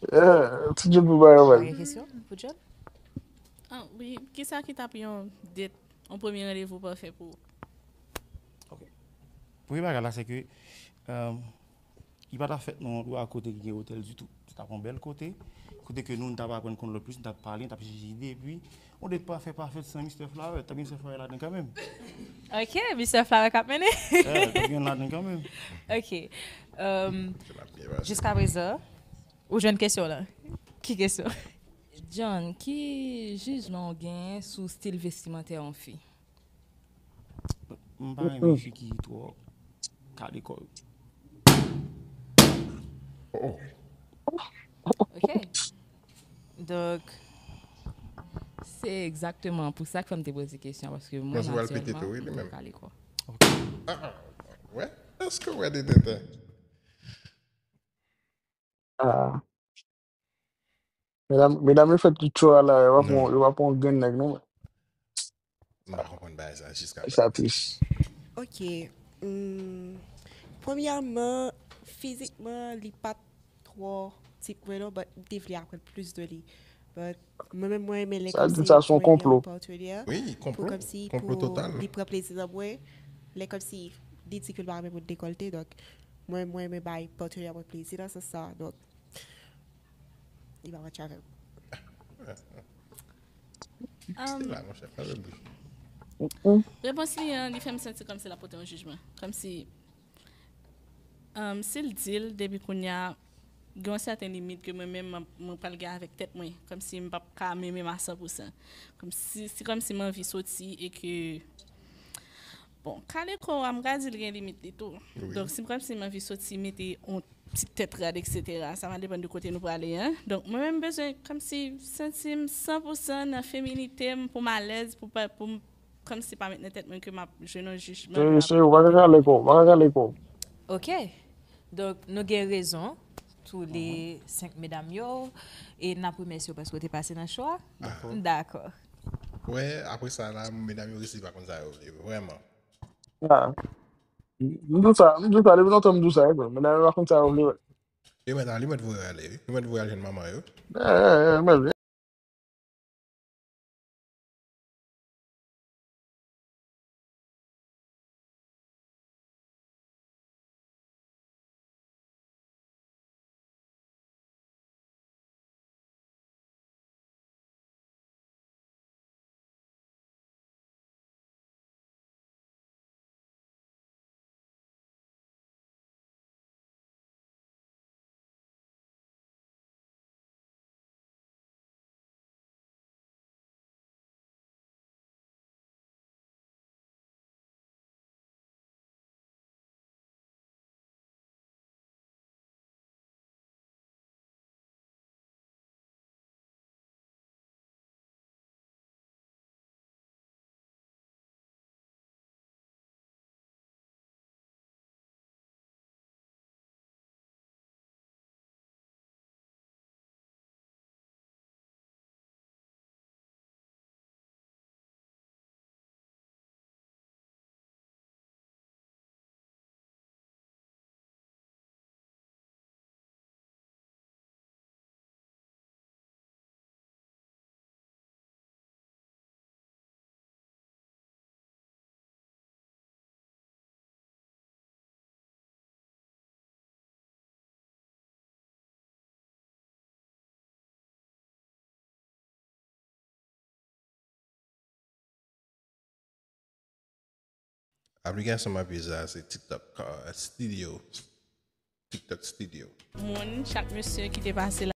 Yeah, on ti John pou ba yo, Pa man. Gen kesyon pou John? Ah, wi, kisa ki t ap yon date, yon premye randevou pafè pou ou? Ok. Premye bagay la, se ke, euh, li pa ta fèt nan yon andwa kote ki gen otèl ditou. Se t ap yon bèl kote, kote ke nou, nou t ap aprann konn lòt plis, nou t ap pale, nou t ap chanje ide, epi yon date pa fè pa fèt san Mister Flower, t ap gen Mister Flower ladan kanmenm. Ok, Mister Flower k ap mennen. Yeah, t ap gen ladan kanmenm. Ok. Euh, jiska prezan, ou jwenn kesyon lan? Ki kesyon? John, ki jijman w genyen sou stil vestimantè yon fi? M pa renmen fi ki twò kale kò yo. Ok. Donk, se egzakteman pou sa k fè m te poze kesyon an, paske mwen, natirèlman, m pa kale kò. Wè, èske w wè de tenten? Ah. Medam, medam yo fèt ki cho a la, yo pa pran, yo pa pran yon grenn nèg non. M pa konprann bagay sa jiska prezan. Sa tris. Ok. Hmm, premyèman, fizikman, li pa t twò tip mwen non, but m te vle aprann plis de li. But mwen menm, mwen renmen lè kòmsi mwen gen yon partenyè pou kòmsi pou li pran plezi nan mwen. Lè kòmsi li di ke l pa renmen moun dekòlte, donk mwen, mwen renmen bay patnè mwen plezi nan sans sa. Donk, li pa match avè m. Se la, monchè, pa vle bouch. Repons li an, li fè m santi kòmsi l ap pote yon jijman. Kòmsi, um, si l di l, depi kounye a, gen yon sèten limit ke mwen menm, mwen, mwen pral gen avèk tèt mwen. Kòmsi m p ap ka menm menm a san pou san. Kòmsi, si kòmsi m anvi soti e ke Bon, kale kò a, m ka di l gen limit li tou. Donk, si m kòmsi m anvi soti mete yon ti tèt rad, etsetera, sa va depann de kote nou prale, en. Donk, mwen menm, m bezwen kòmsi santi m san pou san nan feminite m pou m alèz, pou pa, pou m kòmsi pa met nan tèt mwen ke m ap jwenn yon jijman. Cheri, cheri, ou pa ka kale kò w, ou pa ka kale kò w. Ok. Donk, nou gen rezon, tou le senk medam yo, e n ap remèsye w paske w te pase nan cho a. Dakò. Wè, apre sa la, medam yo resi pa konn sa yo vle, vrèman. Ah. M di w sa, m di w sa, depi lontan m di w sa, wi, bro. Medam yo pa konn sa yo vle, wè. Yo mèt, yo mèt voye w ale, wi. Yo mèt voye w al jwenn manman yo. Yeah, yeah, yeah, mèt. Aplikasyon m ap ize a se TikTok Studio. TikTok Studio. Moun, chak mesye ki te pase la.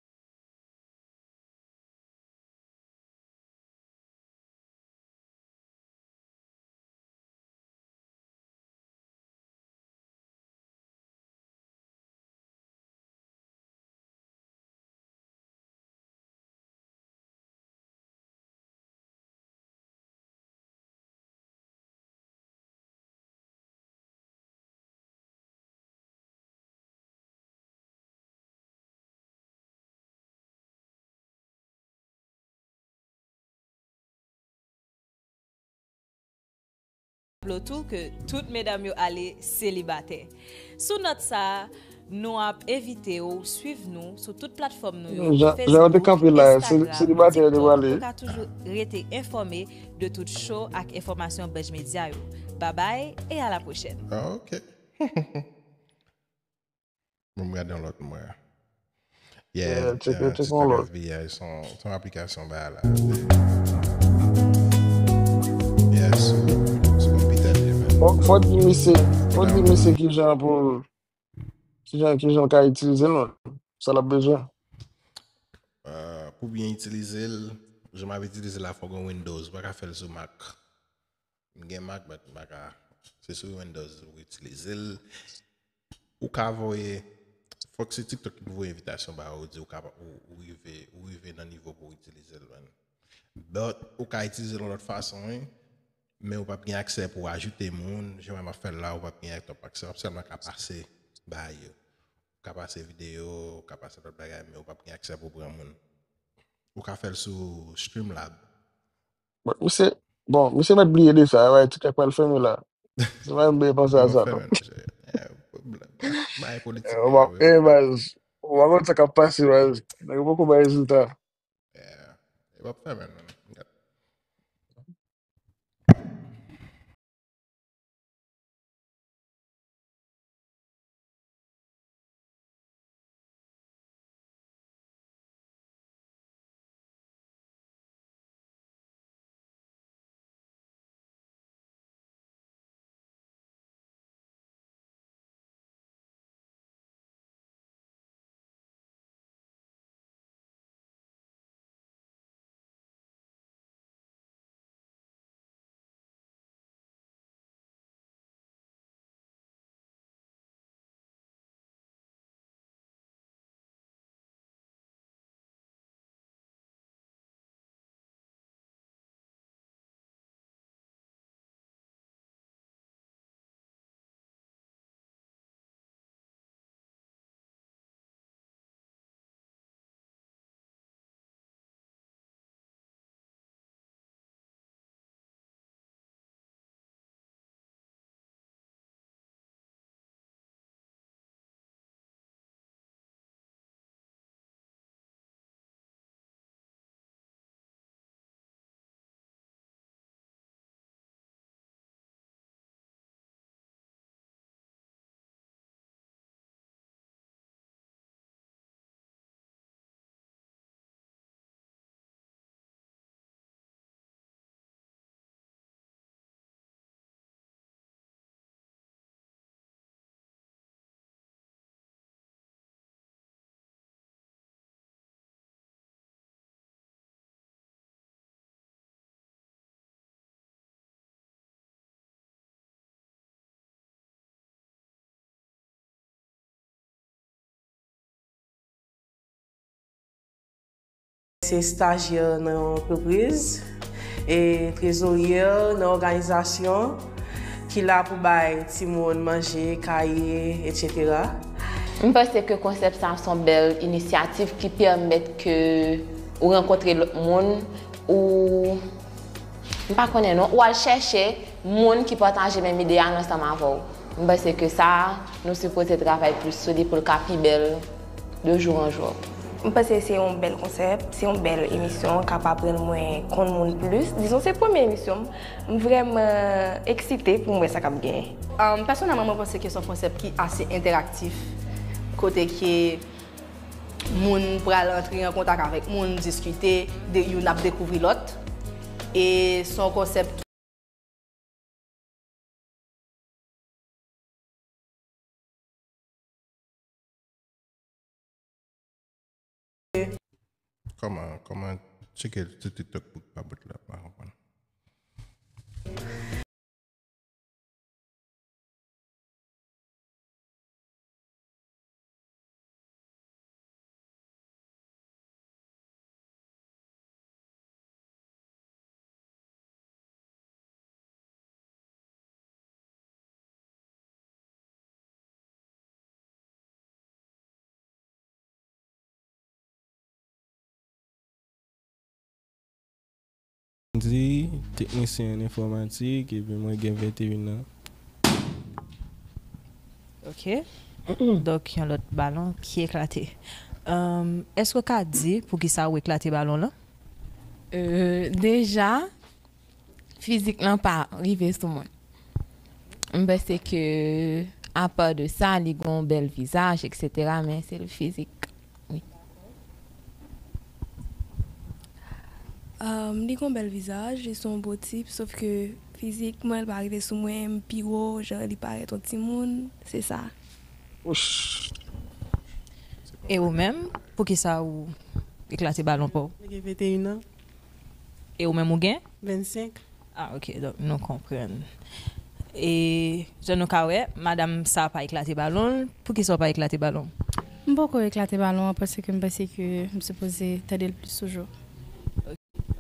Raple w tou ke tout medam yo ale selibatè. Sou nòt sa a, nou ap envite w swiv nou sou tout platfòm nou yo, Facebook, Instagram, TikTok, pou w ka toujou rete enfòme de tout show ak enfòmasyon Budj Media yo. Babay e a la pwochèn. Ah, ok. Bon, m gade yon lòt mwen. Yeah, yeah, check, uh, check yon lòt. TikTok F B I, se yon, se yon aplikasyon ba la. Yeah, sou, sou konpitè li menm. Fò, fò di misye, fò di misye ki jan pou l, ki jan, ki jan l ka itilize l, sa l ap bezwen. Uh, pou byen itilize l, jan m ap itilize l la, fò gen Windows, ou pa ka fè l sou Mac. M gen Mac, but m pa ka. Se sou Windows ou itilize l. Ou ka voye, fòk se TikTok ki pou voye envitasyon ba ou, di ou ka, ou, ou rive, ou rive nan nivo pou w itilize l, man. But, ou ka itilize l yon lòt fason, wi. Men ou p ap gen aksè pou w ajoute moun, jan mwen m ap fè l la, ou p ap gen aksè, w ap sèlman ka pase bagay yo. Ou ka pase videyo, ou ka pase lòt bagay, men ou p ap gen aksè pou w pran moun. Ou ka fè l sou Streamlab. Bon, misye, bon, misye mèt bliye de sa, wè, TikTok pral fèmen la. Se pa m bliye panse a sa, non. Bay politik. Eh, ou pa, eh, baz, ou pa konn sa k ap pase, baz. Nèg yo poko bay rezilta. Yeah. E p ap fèmen, non. Se stajyè nan yon antrepriz e trezoryè nan òganizasyon ki la pou bay timoun manje, kaye, etsetera. M panse ke konsèp sa a se yon bèl inisyativ ki pèmèt ke ou rankontre lòt moun, ou, m pa konnen non, ou al chèche moun ki pataje menm ide a ansanm avè w. M panse ke sa, nou sipoze travay plis sou li pou l ka pi bèl de jour en jour. M panse se yon bèl konsèp, se yon bèl emisyon k ap aprann mwen konn moun plis. Dizon se premye emisyon m, m vrèman eksite pou m wè sa k ap genyen. Um, pèsonèlman, mwen panse ke se yon konsèp ki ase entèraktif, kote ke moun pral antre an kontak avèk moun, diskite, de, youn ap dekouvri lòt. E se yon konsèp Kòman, kòman tcheke sou TikTok bout pa bout la, m pa konprann. Di, teknisyen an enfòmatik, epi mwen gen venteyen an. Ok. Donk, yon lòt balon ki eklate. Ahn, èske w ka di poukisa ou eklate balon lan? Euh, deja, fizik lan pa rive sou mwen. M panse ke Apa de sa, li gen yon bèl vizaj, et cetera, men se l fizik. Wi. Um, li gen yon bèl vizaj, li se yon bo tip, sof ke fizikman, li pa rive sou mwen, m pi wo, jan li parèt yon timoun, se sa. E ou menm, poukisa ou eklate balon pa w? Mwen gen venteyen an. E ou menm ou gen? Vennsenk. Ah, ok, donk nou konprann. E jan nou ka wè, madanm sa pa eklate balon l. Poukisa w pa eklate balon? M poko eklate balon an paske m panse ke m sipoze tande l plis toujou.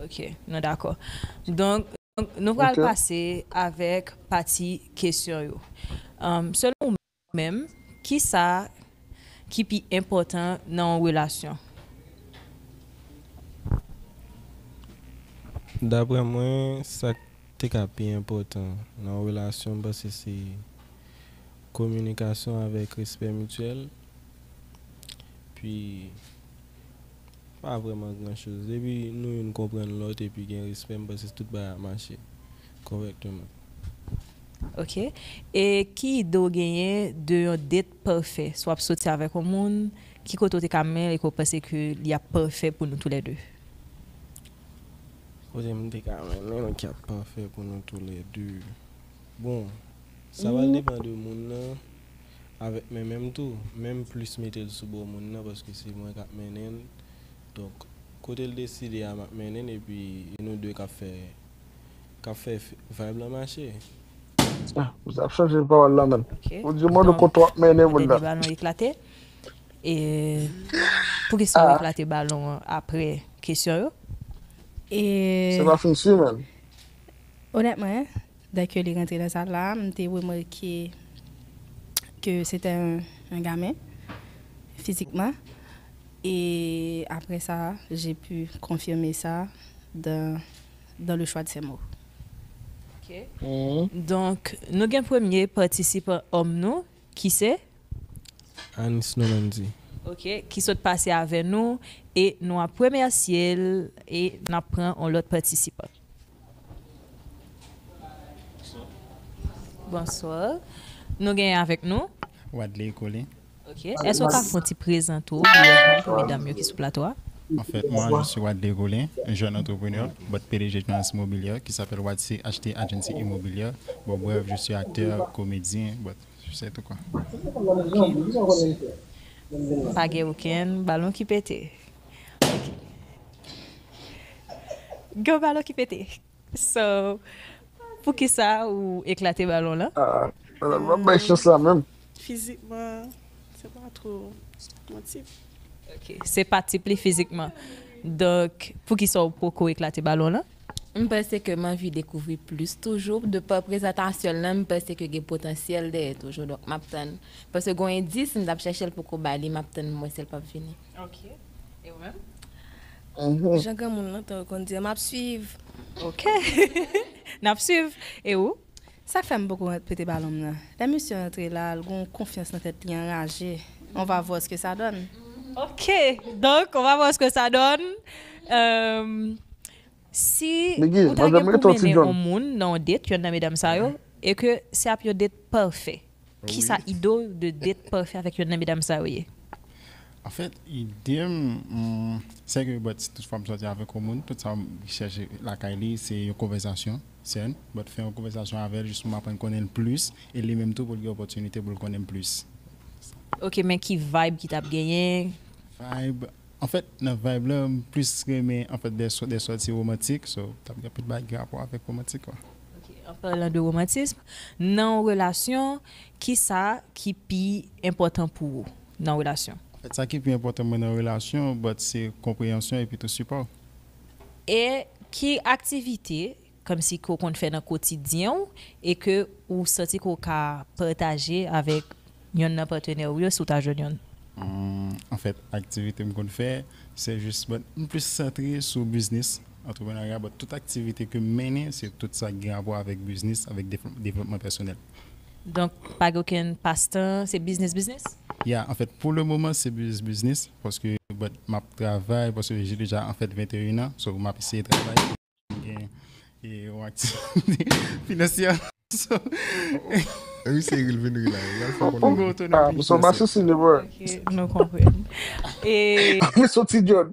Ok, nou dakò. Donk, donk, nou pral pase avèk pati kesyon yo. Um, selon ou menm, kisa ki pi enpòtan nan yon relasyon? Daprè mwen, sa k te ka pi enpòtan nan yon relasyon, m panse se kominikasyon avèk respè mityèl. Pi, pa vrèman gran choz. Depi nou youn konprann lòt epi gen respè, m panse tout bagay ap mache kòrèkteman. Ok. E ki ide w genyen de yon date pafè? Si w ap soti avèk yon moun, ki kote w te ka mennen l e ke w panse ke li ap pafè pou nou toulède? Kote m te ka mennen l ki ap pafè pou nou toulède? Bon, sa pral depann de moun nan avèk men menm tou. Men m plis mete l sou bò moun nan paske se mwen k ap mennen l. Donk, kote l deside a m ap mennen l epi e nou de k ap fè k ap fè vibe lan mache. Ah, ou ap chanje pawòl la menm. Ou di mwen nou kote w ap mennen moun nan. Dènye balon eklate. E poukisa w eklate balon an apre kesyon yo? E se pa fin swi menm. Onètman, dèke li rantre nan sal la, m te remake ke se te yon gamin fizikman. E apre sa, j'ai pu confirmer ça dans, dans le choix de ses mots. Ok. Donk, nou gen premye patisipan òm nou, ki se? Anis Nolandy. Ok, ki sot pase avè nou e nou ap remèsye l e n ap pran yon lòt patisipan. Bonswa. Nou genyen avèk nou? Wadley Colin. Ok. Èske w ka fè yon ti prezante w briyèvman pou medam yo ki sou plato a? En fait, moi, je suis Wadley Colin, un jeune entrepreneur, but P D G d'une agence immobilière qui s'appelle Wadsi H T Agency Immobilière. Bon, bref, je suis acteur, comédien, but c'est tout quoi. Pa gen okenn balon ki pete. Ok. Gen yon balon ki pete. So, poukisa ou eklate balon lan? Ah, m ap bay chans la menm. Fizikman, se pa two mon tip. Ok, se pa tip li fizikman. Donk, poukisa ou poko eklate balon lan? M panse ke m anvi dekouvri plis toujou. De pa prezantasyon l lan, m panse ke gen potansyèl dèyè toujou. Donk, m ap tann. Paske gen yon endis, m t ap chèche l poko ba li, m ap tann mwen si l p ap vini. Ok. E ou menm? Jan granmoun nan te konn di, m ap swiv. Ok. N ap swiv. E ou? Sa k fè m poko pete balon m nan. Lè misye antre la, l gen yon konfyans nan tèt li anraje. On va voir ce que ça donne. Ok. Donk, on va voir ce que ça donne. Euh, si ou ta gen pou mennen yon moun nan yon date, yonn nan medam sa yo, e ke se ap yon date pafè, kisa ide w de date pafè avèk yonn nan medam sa yo ye? Anfèt, ide m, se ke, but, si tout fwa m sòti avèk yon moun, tout sa m chèche lakay li, se yon konvèsasyon, sèn, but, fè yon konvèsasyon avè l, jis pou m aprann konnen l plis, e li menm tou pou l gen opòtinite pou l konnen m plis. Ok, men ki vibe ki t ap genyen? Vibe, anfèt, nan vibe la, m plis renmen, anfèt, dè sòti womantik, so, t ap gen anpil bagay ki gen rapò avèk womantik, kwa. Ok, an palan de womantism, nan yon relasyon, kisa ki pi enpòtan pou ou nan yon relasyon? Anfèt, sa ki pi enpòtan mwen nan yon relasyon, but, se konpreyansyon epi tou sipò. E ki aktivite, kòmsi, ke w konn fè nan kotidyen w e ke ou santi ke w ka pataje avèk yonn nan patnè w yo si w ta jwenn yonn? Anfèt, aktivite m konn fè, se jis, but, m plis santre sou biznis, antreprenarya, but tout aktivite ke m mennen, se tout sa ki gen rapò avèk biznis, avèk devlopman pèsonèl. Donk, pa gen okenn pastan, se biznis, biznis? Ya, anfèt, pou le moman, se biznis, biznis, paske, but, m ap travay, paske j'ai déjà, anfèt, venteyen an, so, m ap eseye travay. Gen, e, yon aktivite finansyè. So, Misye ri, l vin ri la. L al fè konnen. Gwo otonomi. Misye pa sou sine, bro. Ok, nou konprann. E Misye ti John.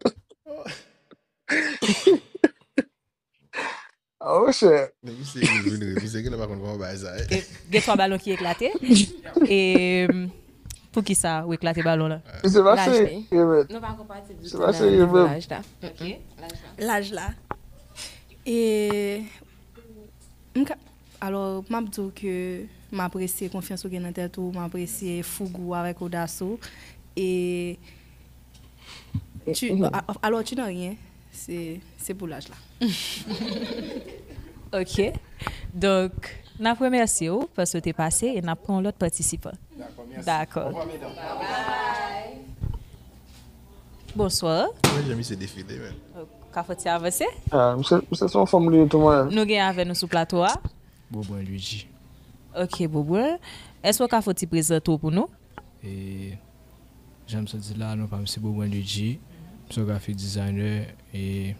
Oh, chè. Misye ri, l vin ri. Misye genlè pa konn kòman bagay sa ye. Gen twa balon ki eklate. E poukisa ou eklate balon lan? Misye pa Laj li. Serye, man. Nou pa konpati Se pa serye, menm. Laj la. Ok. Laj la. E m ka alò, m ap di w ke m apresye konfyans ou gen nan tèt ou, m apresye foug ou avèk odas ou. E tu, a- alò, tu n'as rien, se se pou laj la. Ok. Donk, n ap remèsye w paske w te pase e n ap pran yon lòt patisipan. Dakò. Bonswa. Mwen, jan misye defile, men. Ka fò ti avanse? Ah, misye, misye se yon fanm li ye tou, mwen. Nou gen avè nou sou plato a. Bobwen Luigi. Ok, Bobwen. Èske w ka fò ti prezante w pou nou? E jan m sot di la, non pa m se Bobwen Luigi. M se yon graphic designer e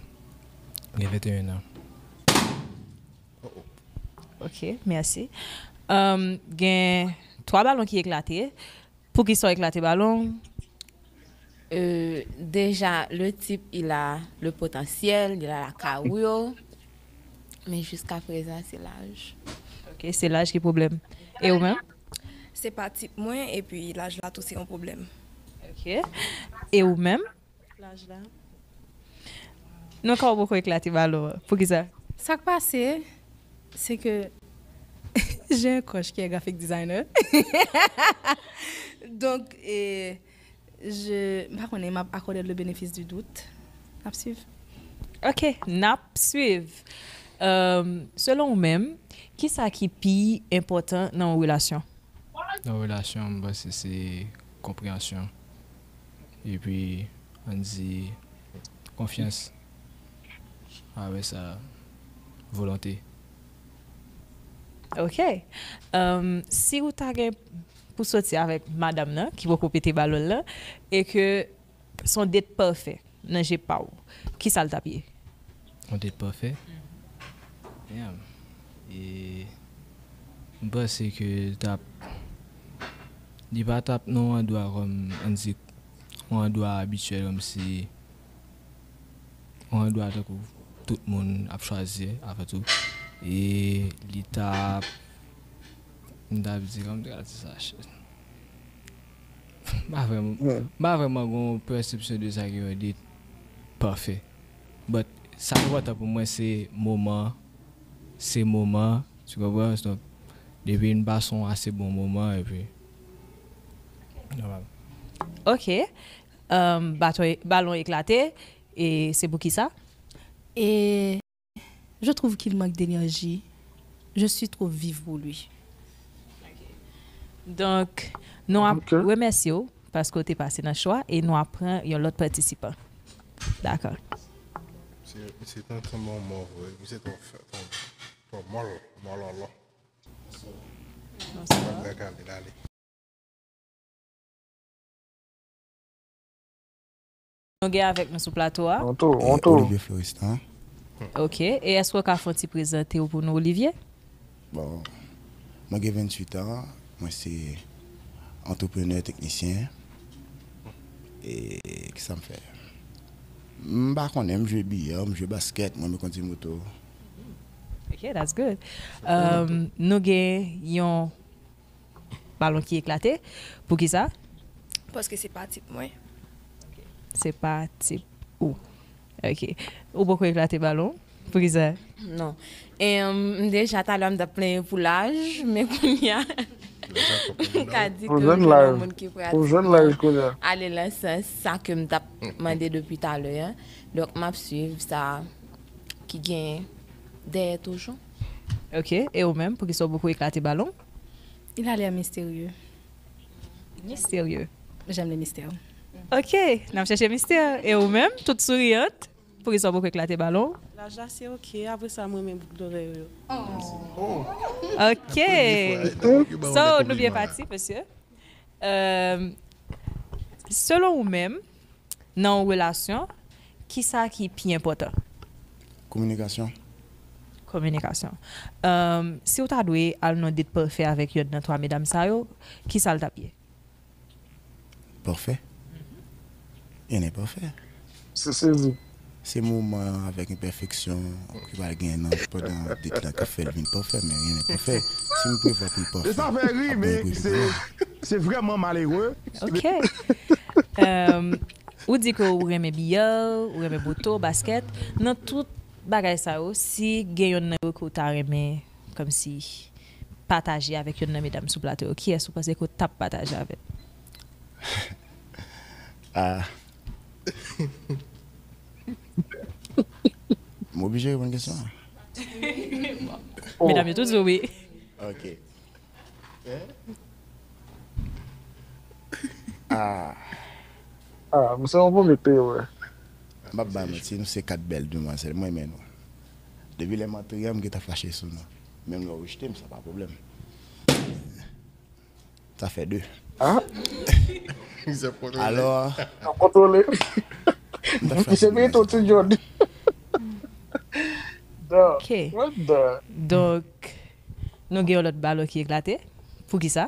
gen venteyen an. Ok, mèsi. Um, gen twa balon ki eklate. Poukisa w eklate balon? Euh, déjà, le type, il a le potentiel, il a la carrure, mais jusqu'à présent, c'est l'âge. Ok, se laj ki pwoblèm. E ou menm? Se pa tip mwen, epi laj la tou se yon pwoblèm. Ok. E ou menm? Laj la. Non, ka w poko eklate balon an. Poukisa? Sa k pase, se ke j'ai un crush qui est graphic designer. Donc, e, je, m pa konnen, m ap akòde le bénéfice du doute. N ap swiv. Ok, n ap swiv. Um, selon ou menm, kisa ki pi enpòtan nan yon relasyon? Nan relasyon, m panse se konpreyansyon. Epi, ann di, konfyans. Apre sa, volonte. Ok. Um, si ou ta gen pou soti avèk madanm nan, ki poko pete balon lan, e ke se yon date pafè nan je pa w, kisa l t ap ye? Yon date pafè? Damn. E m panse ke l t ap, li pa t ap nan yon andwa kòm, ann di, yon andwa abityèl kòmsi yon andwa tankou tout moun ap chwazi, avan tou. E li t ap, m t ap di, kòman m te ka di sa, shit. M pa vrèman, m pa vrèman gen yon pèsepsyon de sa ki yon date pafè. But sa ki enpòtan pou mwen se moman, se moman, tu comprends? Donk, depi n pase yon ase bon moman, epi nòmal. Ok. Um, baton, balon eklate, e se pou kisa? Et je trouve qu'il manque d'énergie. Je suis trop vive pour lui. Donk, nou ap Ok. remèsye w paske w te pase nan cho a e nou ap pran yon lòt patisipan. Dakò. Se se tan tan bon mò vre. Misye twò fè twò twò mòl mòlòlò. Bagay ale. Nou gen avèk nou sou plato a. On tou, on tou. Olivier Florestan. Ok. E èske w ka fè yon ti prezante w pou nou, Olivier? Bon, mwen gen venntuit an, mwen se antreprenè teknisyen. E kisa m fè? M pa konnen, m jwe biyè, m jwe baskèt, mwen m kondui moto. Ok, that's good. Um, nou gen yon balon ki eklate. Poukisa? Paske se pa tip mwen. Se pa tip ou. Ok. Ou poko eklate balon? Poukisa? Non. E, um, deja talè m t ap plenyen pou laj, men kounye a m ka di ke Ou m jwenn jwenn laj. Yon moun ki Ou jwenn laj kounye a. Ale nan sans sa ke m t ap mande depi talè a. Donk m ap swiv sa ki gen dèyè toujou. Ok. E ou menm, poukisa w poko eklate balon? Il a l'air mystérieux. Misterye. J'aime les mystères. Ok, n ap chèche mistè. E ou menm, tout souriant, poukisa w poko eklate balon? Laj la se ok, apre sa mwen men bouk dorè yo. Ok. So, nou byen pati, mesye. Euh, selon ou menm, nan yon relasyon, kisa ki pi enpòtan? Kominikasyon. Kominikasyon. Um, si w ta dwe al nan date pafè avèk yonn nan twa medam sa yo, ki sa l t ap ye? Pafè? Rien n'est parfait. Se sezi. Se moman avèk enpèfeksyon ki pral gen nan pandan date la k ap fè l vin pafè, men rien n'est parfait. Si m prevwa pou l pafè, ap gen enpwe pou mwen. Se vrèman malere. Ok. Um, ou di ke ou renmen biyè, ou renmen moto, baskèt. Nan tout bagay sa yo, si gen yonn nan yo ke w ta renmen kòmsi pataje avèk yonn nan medam sou plato yo, kiyès ou panse ke w t ap pataje avè l? Ah. M oblije reponn kesyon an? Medam yo tout di w wi. Ok. Ah. Ah, m se yon vomit peye wè. M ap bay manti, nou se kat bèl demwazèl, mwen renmen nou. Depi lè m antre a, m gentan fache sou nou. Menm lè w rejte m, sa pa pwoblèm. Sa fè de. Ah, Alò, kontwole. m ta fache Misye mete yon ti jòn. Ok. What the? Donk, nou gen yon lòt balon ki eklate. Poukisa?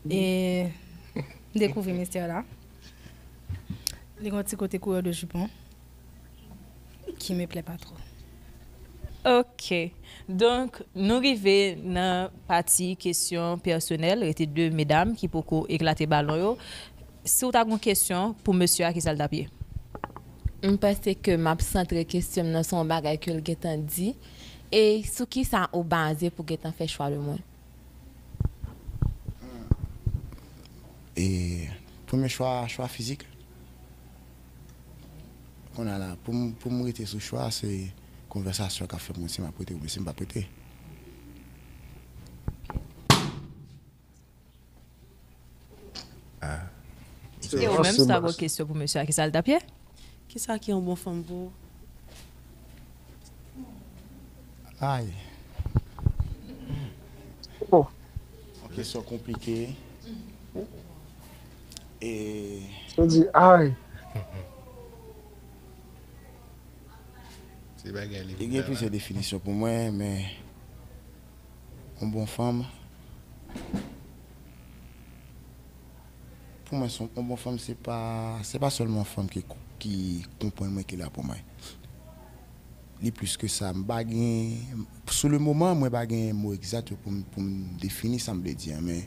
E m dekouvri mistè la. Li gen yon ti kote couleur de jupon qui me plaît pas trop. Ok. Donk, nou rive nan pati kesyon pèsonèl. Rete de medam ki poko eklate balon yo. Si w ta gen yon kesyon pou mesye a, ki sa l t ap ye? M panse ke m ap santre kesyon m nan sou yon bagay ke l gentan di. E sou ki sa ou baze pou gentan fè chwa de mwen? E premye chwa, chwa fizik. Kounye a la, pou m, pou m rete sou chwa, se konvèsasyon k ap fèt mwen si m ap rete oubyen si m p ap rete. E ou menm, si w ta gen yon kesyon pou mesye a, ki sa l t ap ye? Kisa ki yon bon fanm pou ou? Ay. Oh, Yon kesyon konplike. E yo di, ay, Se bagay li li gen plizyè definisyon pou mwen, men yon bon fanm, pou mwen, se yon, yon bon fanm, se pa, se pa sèlman yon fanm ki, ki konprann mwen, ki la pou mwen. Li plis ke sa. M pa gen, sou le moman, mwen pa gen mo egzat yo pou m, pou m defini sa m vle di an, men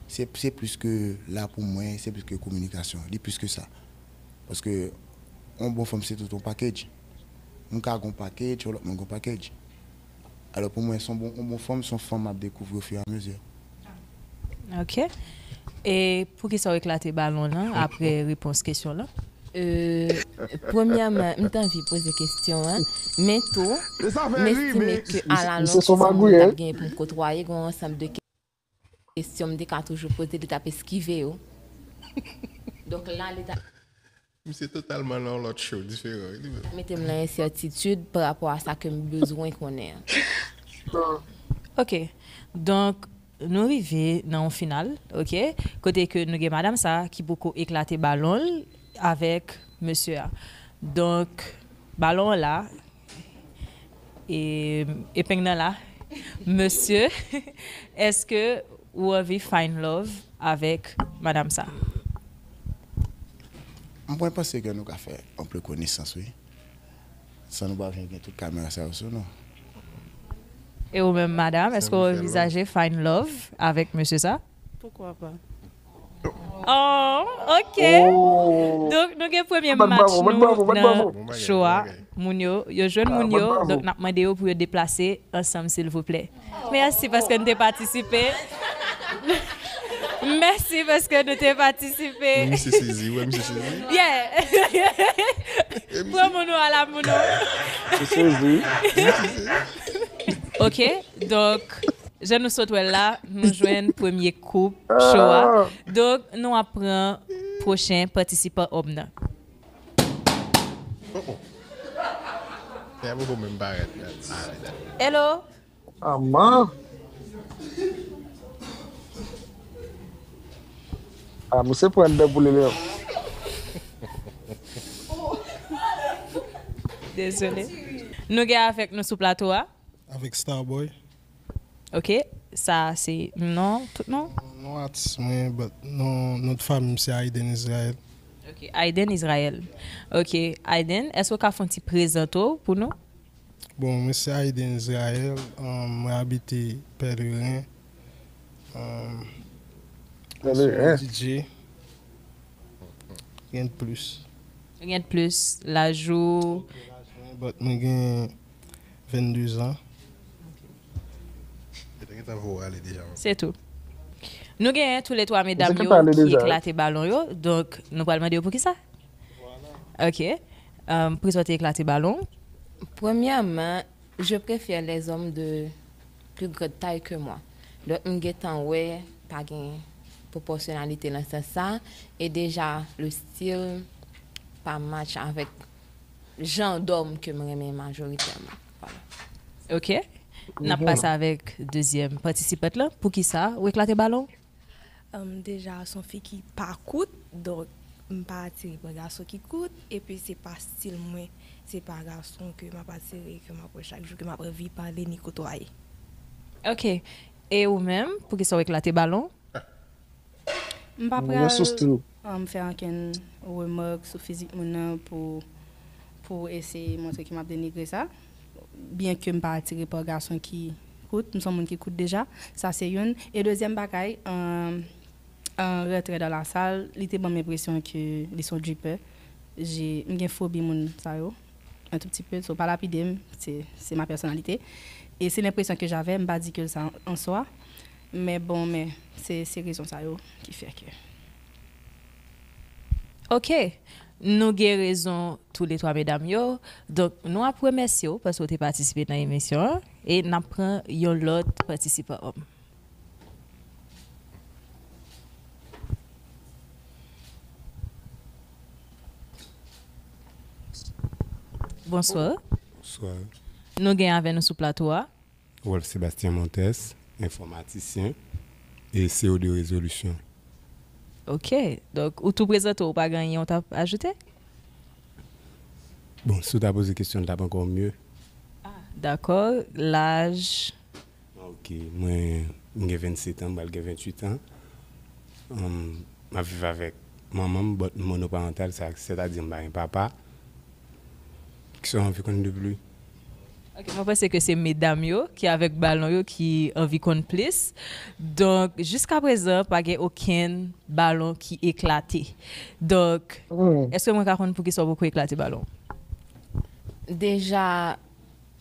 se, se plis ke la pou mwen, se plis ke kominikasyon. Li plis ke sa. Paske yon bon fanm, se tout yon package. M ka gen yon package, yon lòt moun gen yon package. Alò, pou mwen, se yon bon, yon bon fanm, se yon fanm m ap dekouvri au fur et à mesure. Ok. E poukisa w eklate balon lan apre repons kesyon lan? Euh, premyèman, m t anvi poze kesyon an, men tou, m estime ke alalon misye se yon ki fanm mwen magouyè. T ap genyen pou m kotwaye gen yon ansanm de kesyon m te ka toujou poze, li t ap eskive yo. Donk la, li t ap Misye totalman nan yon lòt show diferan wi, li menm. Mete m nan ensètitid pa rapò a sa ke m bezwen konnen an. Ok. Donk, nou rive nan yon final, ok? Kote ke nou gen madanm sa ki poko eklate balon l avèk mesye a. Donk, balon an la, e, epeng nan la. Mesye, èske ou anvi find love avèk madanm sa? Mwen panse ke nou ka fè anpil konesans, wi. San nou pa vin gen tout kamera sa yo sou nou. E ou menm, madanm, èske w anvizaje find love avèk mesye sa? Pourquoi pas? Oh, ok. Donk, nou gen premye Bat match bravo, bat nou bravo, bat nan bravo. Show a. Moun yo, yo jwenn moun yo, donk n ap mande yo pou yo deplase ansanm, silvouplè. Mèsi paske n te patisipe. Mèsi paske nou te patisipe. Misye sezi, wè, misye sezi. Yeah. Pran moun ou ala moun ou. Se sezi. Ok, donk, jan nou sot wè l la, nou jwenn premye koup Show a. Donk, nou ap pran pwochen patisipan òm nan. Oh, oh. Ya poko menm parèt. Hello. Aman. Ah, misye pran dan pou li menm. Dezole. Nou gen avèk nou sou plato a. Avèk Starboy. Ok, sa se non, tout non? Non atis mwen, but non, non fanmi m se Aiden Israel. Ok, Aiden Israel. Ok, Aiden, èske w ka fè yon ti prezante w pou nou? Bon, mwen se Aiden Israel, um, mwen abite Pèleren. Um, mwen se yon D J. Gen plis. Gen plis, laj ou? But mwen gen vennde zan. Yo te gentan voye w ale deja. Se tou. Nou genyen tou le twa medam yo ki eklate balon yo. Donk, nou pral mande yo poukisa. Ok. Um, prezante eklate balon. Premièrement, je préfère les hommes de plus grande taille que moi. Donk, m gentan wè pa gen pwopòsyonalite nan sans sa. E deja, le stil pa match avèk jan dòm ke m renmen majoritèman. Voilà. Ok. N ap pase avèk dezyèm patisipant lan. Poukisa ou eklate balon? Um, deja, se yon fi ki pa kout, donk m pa atire pa gason ki kout, epi se pa stil mwen, se pa gason ke m ap atire, ke m ap wè chak jou, ke m ap anvi pale ni kotwaye. Ok. E ou menm, poukisa w eklate balon? M pa pral um, fè ankenn remak sou fizik moun nan pou, pou eseye montre ke m ap denigre sa. Byen ke m pa atire pa gason ki kout, m se yon moun ki kout deja. Sa se youn. E dezyèm bagay, um, an rantre dan lasal, li te ban m enpresyon ke li se yon dripper. M gen fobi moun sa yo. Un tout petit peu, so pa lapide m, se, se ma personnalité. E se lenpresyon ke j'avais, m pa di ke l sa an swa, men bon, men se, se rezon sa yo ki fè ke. Ok, nou gen rezon tou le twa medam yo. Donk, nou ap remèsye w paske w te patisipe nan emisyon an e n ap pran yon lòt patisipan òm. Bonswa. Bonswa. Nou gen avè nou sou plato a. Wolf Sébastien Montes, enfòmatisyen e C E O de Révolution. Ok. Donk, ou tou prezante, ou pa gen anyen ou t ap ajoute? Bon, si w ta poze kesyon, l t ap ankò mye. Ah, dakò. Laj? Ok, mwen, m gen vennset an, m pral gen venntuit an. Um, m ap viv avèk manman m, but monoparental, sa, sètadi m pa gen papa. Kisa w anvi konn de pli? Ok, mwen panse ke se medam yo ki avèk balon yo ki anvi konn plis. Donk, jiskaprezan, pa gen okenn balon ki eklate. Donk, èske mwen ka konn poukisa w poko eklate balon? Deja,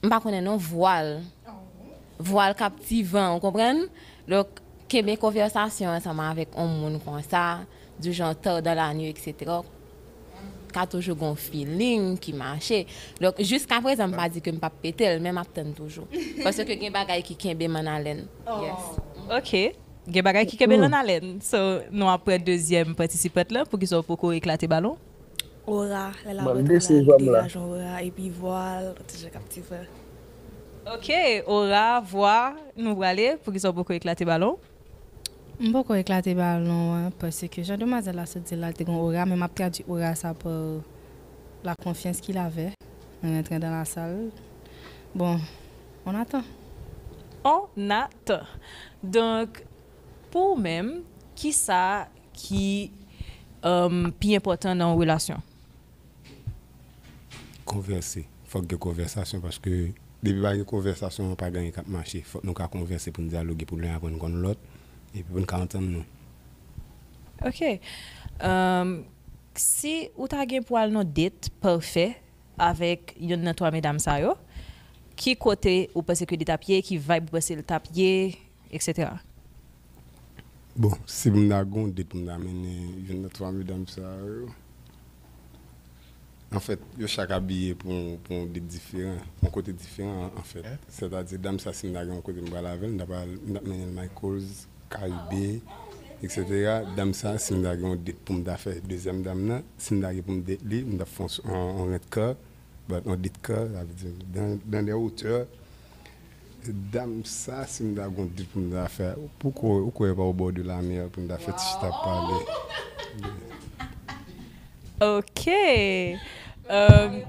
m pa konnen non, vwal. Vwal kaptivan, ou konprann? Donk, kenbe konvèsasyon ansanm avèk yon moun konsa, du genre tard dans la nuit, et cetera, ka toujou gon feeling ki mache. Donk, jiskaprezan, m pa di ke m p ap pete l, men m ap tann toujou. Paske gen bagay ki kenbe m an alèn. Yes. Ok. Gen bagay ki kenbe l an alèn. So, nou ap pran dezyèm patisipant lan. Poukisa w poko eklate balon? Ora, lè l ap rantre la, li degaje yon ora, epi vwal, toujou kaptivan. Ok, ora, vwa, nou prale. Poukisa w poko eklate balon? M poko eklate balon an, paske jan demwazèl la sot di la, li te gen ora, men m ap tradui ora sa pa la confiance qu'il avait en rentrant dans la salle. Bon, on attend. On attend. Donk, pou ou menm, kisa ki um, pi enpòtan nan yon relasyon? Konvèse. Fòk gen konvèsasyon paske depi pa gen konvèsasyon, pa gen anyen k ap mache. Fòk nou ka konvèse pou n dyaloge, pou n aprann konn lòt, epi pou n ka antann nou. Ok. Um, si ou ta gen pou al nan date pafè avèk yonn nan twa medam sa yo, ki kote ou panse ke li t ap ye, ki vibe ou panse l t ap ye, et cetera? Bon, si m ta gen yon date pou m ta mennen youn nan twa medam sa yo, anfèt, yo chak abiye pou, pou yon date diferan, yon kote diferan, anfèt. Sètadi, dam sa, si m ta gen yon kote m pral avè l, m ta pral, m t ap mennen l Michaels, Caribe, et cetera. Dam sa, si m ta gen yon date pou m ta fè, dezyèm dam nan, si m ta gen pou m date li, m t ap fè yon, yon rent car, but yon date car, sa vle di, dans, dans les hauteurs. Dam sa, si m ta gon date pou m ta fè, ou kwè, ou kwè pa o bò de la mè pou m ta fè ti chita pale. Ok. Um,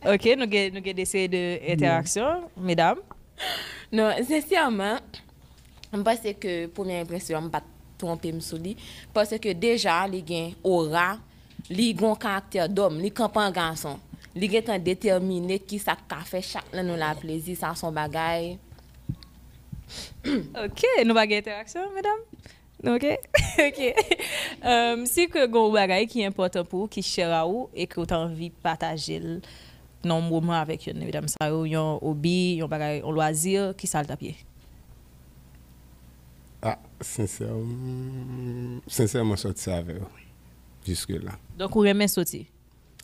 Ok, nou gen, nou gen de seri de entèraksyon, medam. Non, sensèman, m panse ke premye enpresyon an, m pa t twonpe m sou li. Paske deja, li gen ora, li gen yon karaktè dòm, li kanpe an gason. Li gentan detèmine kisa k ka fè chak nan nou la plezi, sa se yon bagay. Ok, nou pa gen entèraksyon, medam? Ok, ok. Um, si ke gen yon bagay ki enpòtan pou ou, ki chè a ou, e ke ou ta anvi pataje l nan yon moman avèk youn nan medam sa yo, yon obi, yon bagay, yon lwazi, ki sa l t ap ye? Ah, sensèman, sensèman sòti avè yo jiske la. Donk ou renmen soti?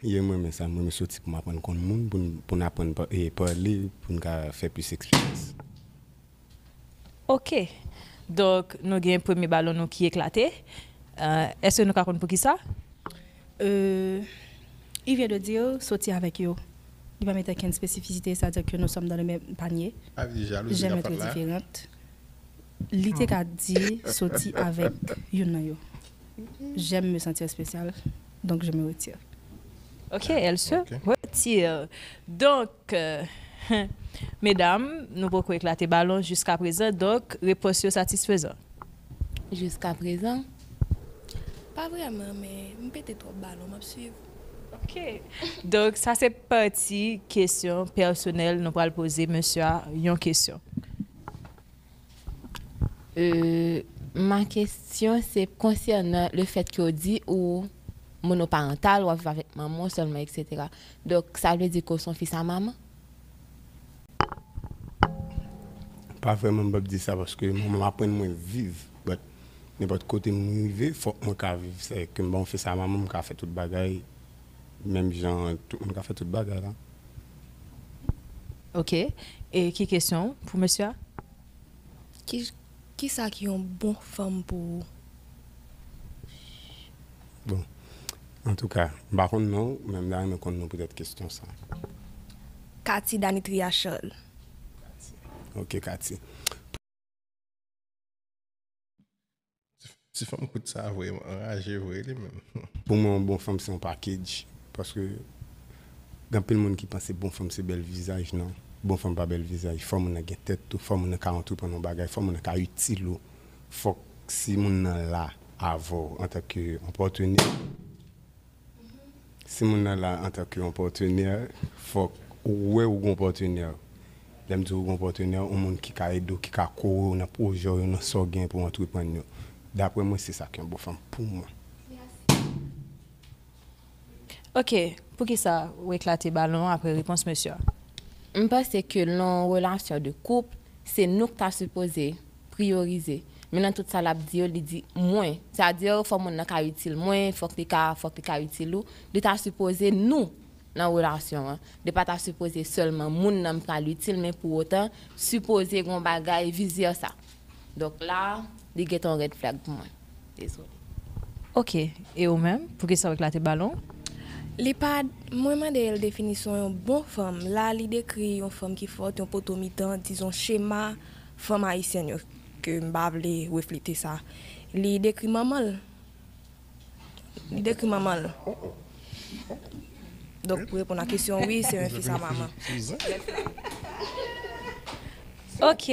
Ye, mwen renmen sa, mwen renmen soti pou m aprann konn moun, pou n, pou n aprann pa- e pale, pou n ka fè plis eksperyans. Ok. Donk nou gen premye balon nou ki eklate. Euh, èske nou ka konn poukisa? Euh, il vient de dire sortir avec yo. Li pa met okenn spesifisite, sa di ke nou sòm dans le menm panye. Avi jalouzi J'aime nan être fòt la. Différente. Li te ka di sortir avec youn nan yo. J'aime me sentir spécial, donc je me retire. Ok, elle se Ok. retire. Donk, euh, medam, nou poko eklate balon jiska prezan, donk repons yo satisfezan. Jiska prezan, Pa vrèman, men m pete twòp balon, m ap swiv. Ok. Donk sa se pati kesyon pèsonèl, nou pral poze mesye a yon kesyon. Euh, ma kesyon se konsènan le fèt ke w di ou monoparantal, w ap viv avèk manman w sèlman, et cetera. Donk sa vle di ke w se yon fis a manman? Pa vrèman, m p ap di sa paske manman m aprann mwen viv. But nenpòt kote m rive, fòk mwen ka viv. Se ke m pa yon fis a manman, m ka fè tout bagay menm jan tout moun ka fè tout bagay la. Ok. E ki kesyon pou mesye a? Ki, ki sa ki yon bon fanm pou ou? Bon, antouka, m pa konn non, men m ta renmen konn non poutèt kesyon sa. Cathy Danitria Charles. Ok, Cathy. Ti fanm kout sa vre, anraje vre li menm. Pou mwen, yon bon fanm se yon package. Paske gen anpil moun ki panse bon fanm se bèl vizaj, non. Bon fanm pa bèl vizaj. Fò moun nan gen tèt tou, fò moun nan ka antreprann yon bagay, fò moun nan ka itil ou. Fòk si moun nan la avè w antanke yon patnè, si moun nan la antanke yon patnè, fòk ou wè ou gon patnè. Lè m di ou gon patnè, yon moun ki ka ede w, ki ka kore w nan pwojè w yo, nan sa w gen pou w antreprann yo. Daprè mwen, se sa ki yon bon fanm pou mwen. Ok, poukisa ou eklate balon apre repons mesye a? M panse ke nan yon relasyon de koup, se nou k ta sipoze priyorize. Men nan tout sa l ap di yo, li di mwen. Sa di fò moun nan ka itil mwen, fòk li ka, fòk li ka itil ou. Li ta sipoze nou nan relasyon an. Li pa ta sipoze sèlman moun nan m pral itil, men pou otan, sipoze gon bagay vice versa. Donk la, li gentan yon red flag pou mwen. Dezole. Ok, e ou menm? Poukisa w eklate balon? Li pa, mwen mande l definisyon yon bon fanm. La, li dekri yon fanm ki fòt, yon poto mitan, dizon chema fanm ayisyèn yo, ke m pa vle reflete sa. Li dekri manman l. Li dekri manman l. Donk, pou reponn a kesyon, wi, se yon fis a manman. Ok.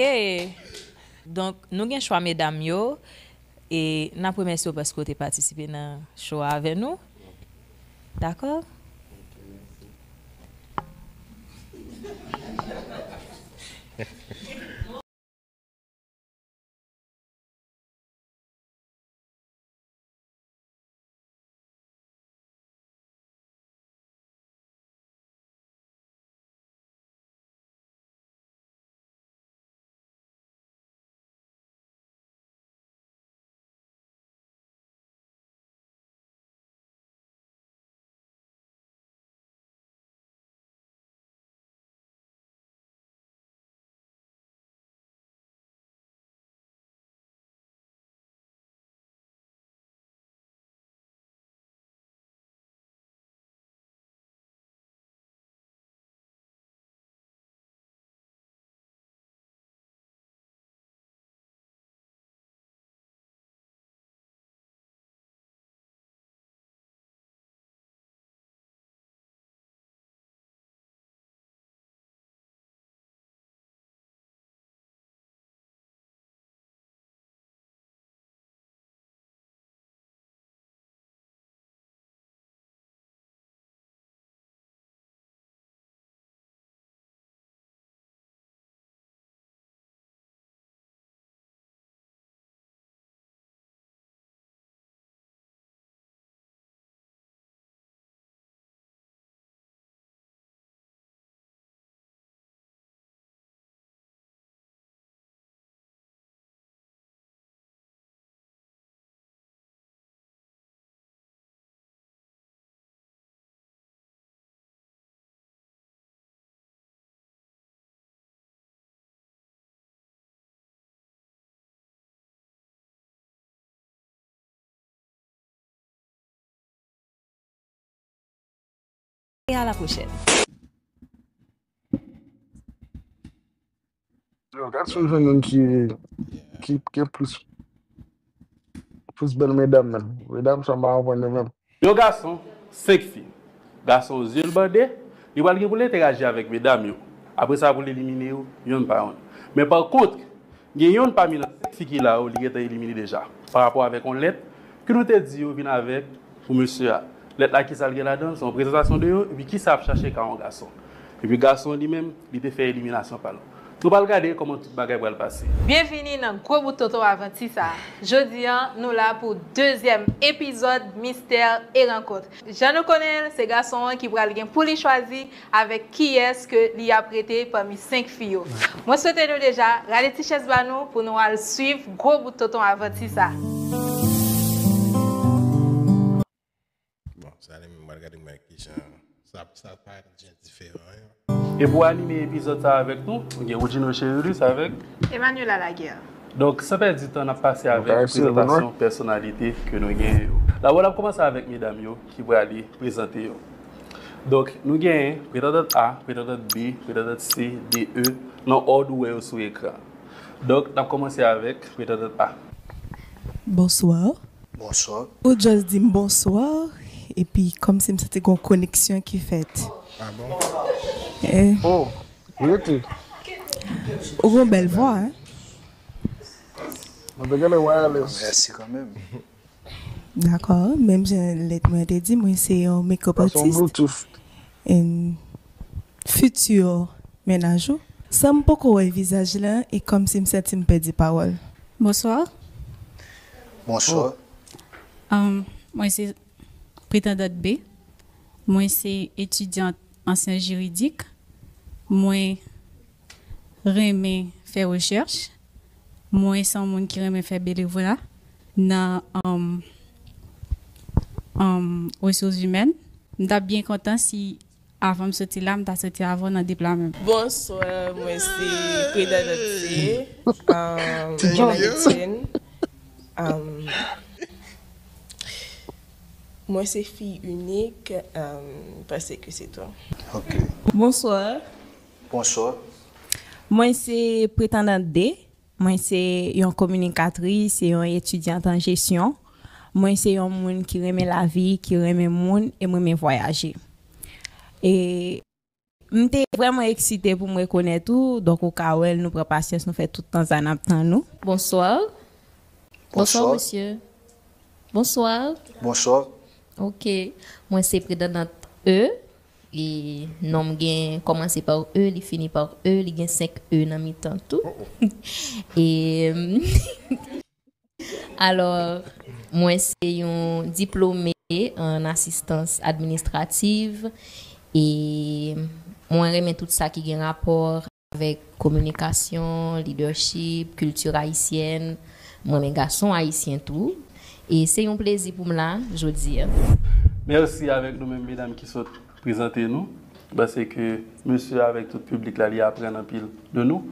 Donk nou gen chwa medam yo. E n ap remèsye w paske w te patisipe nan show a avè nou. Dakò? À la prochaine. Yo, gad si w jwenn youn ki, ki gen plis, plis bèl medam menm. Medam sa m pa konprann yo menm. Yon gason, senk fi. Gason zye l bande, li pral gen pou l enteraji avèk medam yo. Apre sa pou l elimine yo, yonn pa yonn. Men pa kont, gen yonn pami nan senk fi ki la yo, li gentan elimine deja. Pa rapò avèk yon lèt ke nou te di yo vin avèk pou mesye a. Lèt la kisa l gen ladan l, se yon prezantasyon de yo, epi kisa ap chache ka yon gason. Epi gason an li menm, li te fè eliminasyon pa l. Nou pral gade kòman tout bagay pral pase. Byenvini nan Gwo Bout Tonton Avanti sa. Jodi a, nou la pou dezyèm epizòd Mistè e Rankont. Jan nou konnen l, se gason an ki pral gen pou li chwazi avèk kiyès ke li ap rete pami senk fi yo. Mwen swete nou deja rale ti chèz ba nou pou nou al swiv Gwo Bout Tonton Avanti sa. Bon, sa li menm, m pral gade mwen kijan sa, sa parèt jan diferan yo. E pou anime epizòd sa avèk nou, nou gen Woodjino Cherilus avèk Emmanuela Laguerre. Donk, san pèdi tan, n ap pase avèk prezantasyon pèsonalite ke nou genyen yo. Dabò, n ap kòmanse avèk medam yo ki prale prezante yo. Donk, nou genyen pretandant A, pretandant B, pretandant C, D, E, nan òd ou wè yo sou ekran. Donk, n ap kòmanse avèk pretandant A. Bonswa. Bonswa. Ou just di m bonswa, epi kòmsi m santi gon koneksyon ki fèt. Ah bon? Eh. Oh, rete. Ou gon bèl vwa, hein? Mwen te genlè wireless. Mèsi kanmenm. Dakò, menm jan lèt mwen te di, mwen se yon makeup artist. And futur mennaj ou. San m poko wè vizaj la e kòmsi m santi m pèdi pawòl. Bonswa. Bonswa. Um, mwen se pretandant B. Mwen se etidyant an syans jiridik. Mwen renmen fè rechèch. Mwen se yon moun ki renmen fè benevola nan um, um, resous imèn. M t ap byen kontan si Avan m soti la, m ta soti avè w nan dip la menm. Bonswa, mwen se Prida Dotse, um, Joan Etienne. Um, mwen se fi inik, um, paske se tou. Ok. Bonswa. Bonswa. Mwen se Pretandant de. Mwen se yon kominikatris e yon etidyant an jesyon. Mwen se yon moun ki renmen lavi, ki renmen moun e m renmen vwayaje. E m te vrèman eksite pou m rekonèt ou, donk ou ka wè l, nou pran pasyans, nou fè tout tan sa n ap tann ou. Bonswa. Bonswa mesye. Bonswa. Bonswa. Ok. Mwen se Pretandant E. E non m gen kòmanse pa E, li fini pa E, li gen senk E nan mitan tou. E alò, mwen se yon diplome an asistans administrativ e mwen renmen tout sa ki gen rapò avèk kominikasyon, lidèchip, kilti ayisyèn. Mwen renmen gason ayisyen tou. E se yon plezi pou m la jodi a. Mèsi avèk nou menm medam ki sot prezante nou. M panse ke mesye avèk tout piblik la li aprann anpil de nou.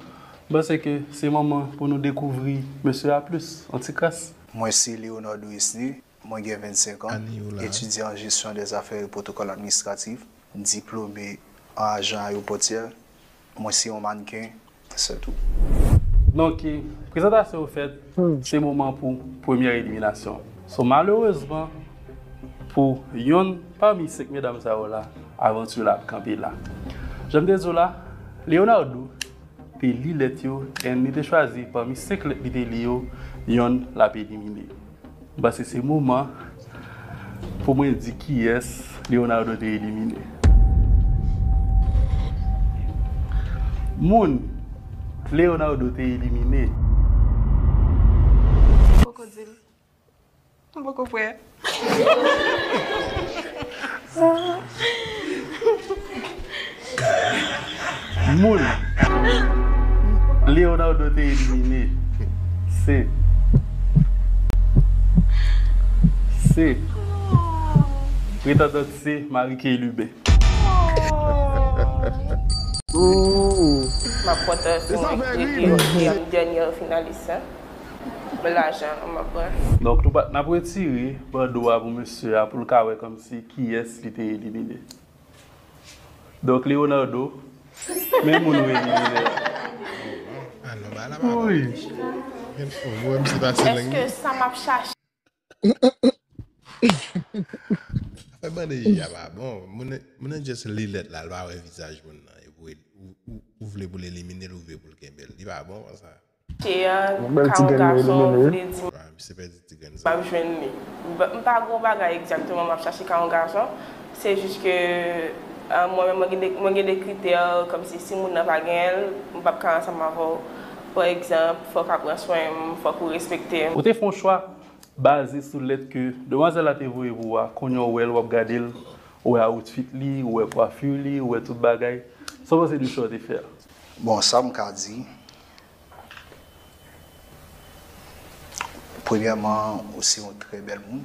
M panse ke se moman pou nou dekouvri mesye a plis, yon ti kras. Mwen se Leonardo Wesley, mwen gen vennsenk an, etidyan an jesyon dèzafè e pwotokòl administratif, diplome an ajan ayewopòtyè, mwen se yon mannken, se tou. Donk, prezantasyon yo fèt, se moman pou premyè eliminasyon. So, malerezman, pou yonn pami senk medam sa yo la, avanti la ap kanpe la. Jan m te di w la, Leonardo te li lèt yo, and li te chwazi pami senk lèt li te li yo, yonn l ap elimine. M panse se moman pou mwen di kiyès Leonardo te elimine. Moun Leonardo te elimine. Poko di l. M poko prè. Moun Leonardo te elimine se, se, pretandant se Marie K. Lubin. M ap kontan si w enklui dènyè finalis la. Men lajan an m ap pran. Donk, nou pa, n ap retire bando a pou mesye a, pou l ka wè kòmsi kiyès li te elimine. Donk, Leonardo, men moun ou elimine a. Ah non, ba la pa bon. Wi. Ou voye m se pase lang. Èske sa m ap chache Fè bande Jiji a pa bon. Moun nan- moun nan just li lèt la, l pa wè vizaj moun nan. Epi ou, ou, ou vle pou l elimine l, ou vle pou l kenbe l. Li pa bon konsa. a, ka yon gason vle di m Ah, misye pèdi ti grenn m sa. ap jwenn li. M pa- m pa gen yon bagay egzakteman m ap chache ka yon gason. Se jis ke ah, mwen menm mwen gen de, mwen gen de kritè kòmsi si moun nan pa genyen l, m p ap ka ansanm avè w. Pa egzanp, fòk w ap pran swen m, fòk ou respekte m. Ou te fè yon chwa baze sou lèt ke demwazèl la te voye pou ou a, kounye a ou wè l, w ap gade l, ou wè outfit li, ou wè kwafi li, ou wè tout bagay. Sa w panse de chwa w te fè a? Bon, sa m ka di, premyèman, ou se yon trè bèl moun.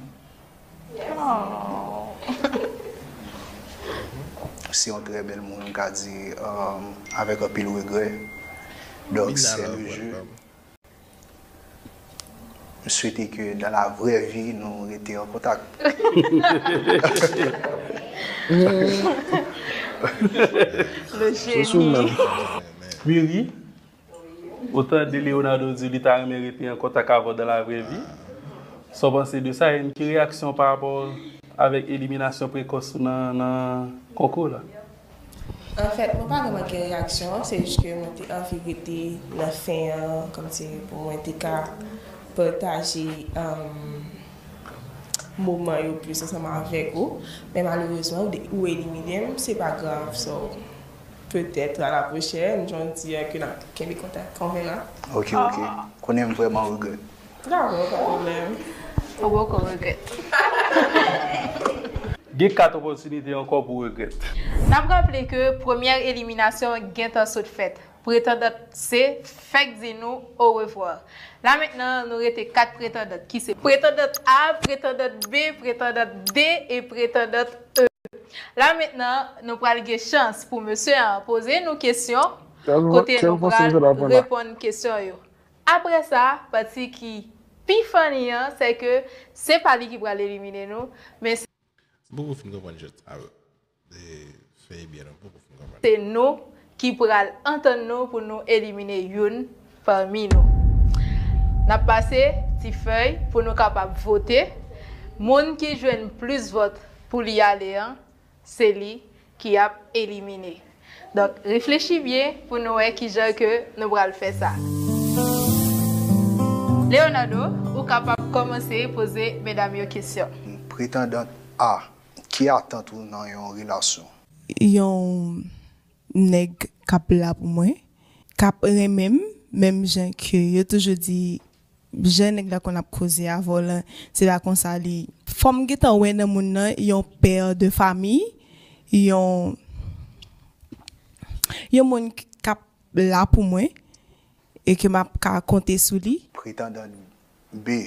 Ou se yon trè bèl moun, m ka di, euh, avèk anpil regrè. Donk, c'est le jeu. M swete ke dans la vraie vie, nou rete an kontak. Le jeni. Miri, ou tande Leonardo di li ta renmen rete an kontak avè w dans la vraie vie. Sa w panse de sa? E ki reyaksyon pa rapò avèk eliminasyon prekòs ou nan, nan konkou la? Anfèt, mwen pa vrèman gen reyaksyon, se jis ke mwen te anvi rete nan fen an, kòmsi pou mwen te ka pataje um, moman yo plis ansanm avèk ou. Men malerezman, ou, de- ou elimine m, se pa grav. So, petèt a la pwochèn, jan w di a, ke n ap kenbe kontak kanmenm la. Ok, ok. Konnen m vrèman regrèt. Dakò, pa pwoblèm. Ou poko regrèt. Gen kat opòtinite ankò pou regrèt. N ap raple ke premyè eliminasyon gentan sot fèt. Pretandant C fèk di nou orevwa. La mentnan, nou rete kat pretandant ki se pretandant A, pretandant B, pretandant D e pretandant E. La mentnan, nou pral gen chans pou mesye an poze nou kesyon kote nou pral reponn kesyon yo. Apre sa, pati ki pi funny an, se ke se pa li ki pral elimine nou, men M poko fin konprann jwèt sa. Fè byen non, m poko fin konprann. Se nou ki pral antann nou pou nou elimine youn pami nou. N ap pase ti fèy pou nou kapab vote. Moun ki jwenn plis vòt pou li ale an, se li ki ap elimine. Donk, reflechi byen pou nou wè kijan ke nou pral fè sa. Leonardo, ou kapab kòmanse poze medam yo kesyon. Pretandant A, ki atant ou nan yon relasyon? Yon nèg k ap la pou mwen, k ap renmen m, menm jan ke yo toujou di jan nèg la konn ap koze avè w lan, se pa konsa li. Fò m gentan wè nan moun nan yon pè de fami, yon yon moun k ap la pou mwen e ke m ap ka konte sou li. Pretandant B,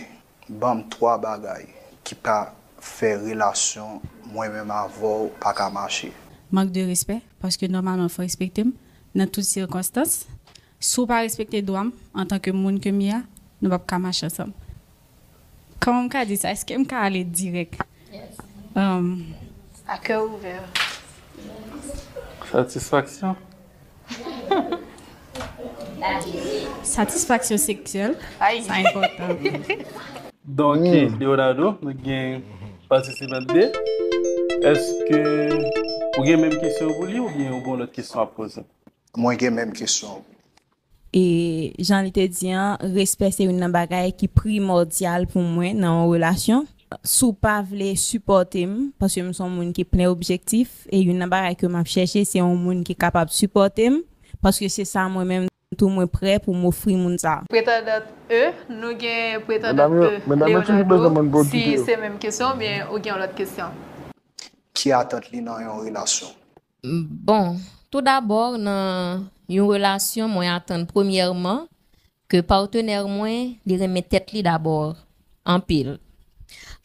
ban m twa bagay ki ka fè relasyon mwen menm avè w pa ka mache. Mank de respè, paske nòmalman fò w respekte m nan tout sikonstans. Si w pa respekte dwa m antanke moun ke m ye a, nou p ap ka mache ansanm. Kòman m ka di sa? Èske m ka ale dirèk? Um, A kè ouvè. Satisfaksyon. Satisfaksyon seksyèl, Ay. Sa enpòtan. Donk, Leonardo, nou gen patisipan de. Èske ou gen menm kesyon pou li oubyen ou gen lòt kesyon a poze? Mwen gen menm kesyon. E jan li te di an, respè se youn nan bagay ki primòdyal pou mwen nan yon relasyon. Si w pa vle sipòte m, paske m se yon moun ki plen objektif, e youn nan bagay ke m ap chèche, se yon moun ki kapab sipòte m, paske se sa mwen menm tou mwen prè pou m ofri moun sa. Pretandant E, nou gen pretandant E, Leonardo, si se menm kesyon oubyen ou gen yon lòt kesyon? Ki atant li nan yon relasyon? Bon, toudabò, nan yon relasyon, mwen atann premyèman ke patnè mwen, li renmen tèt li dabò, anpil.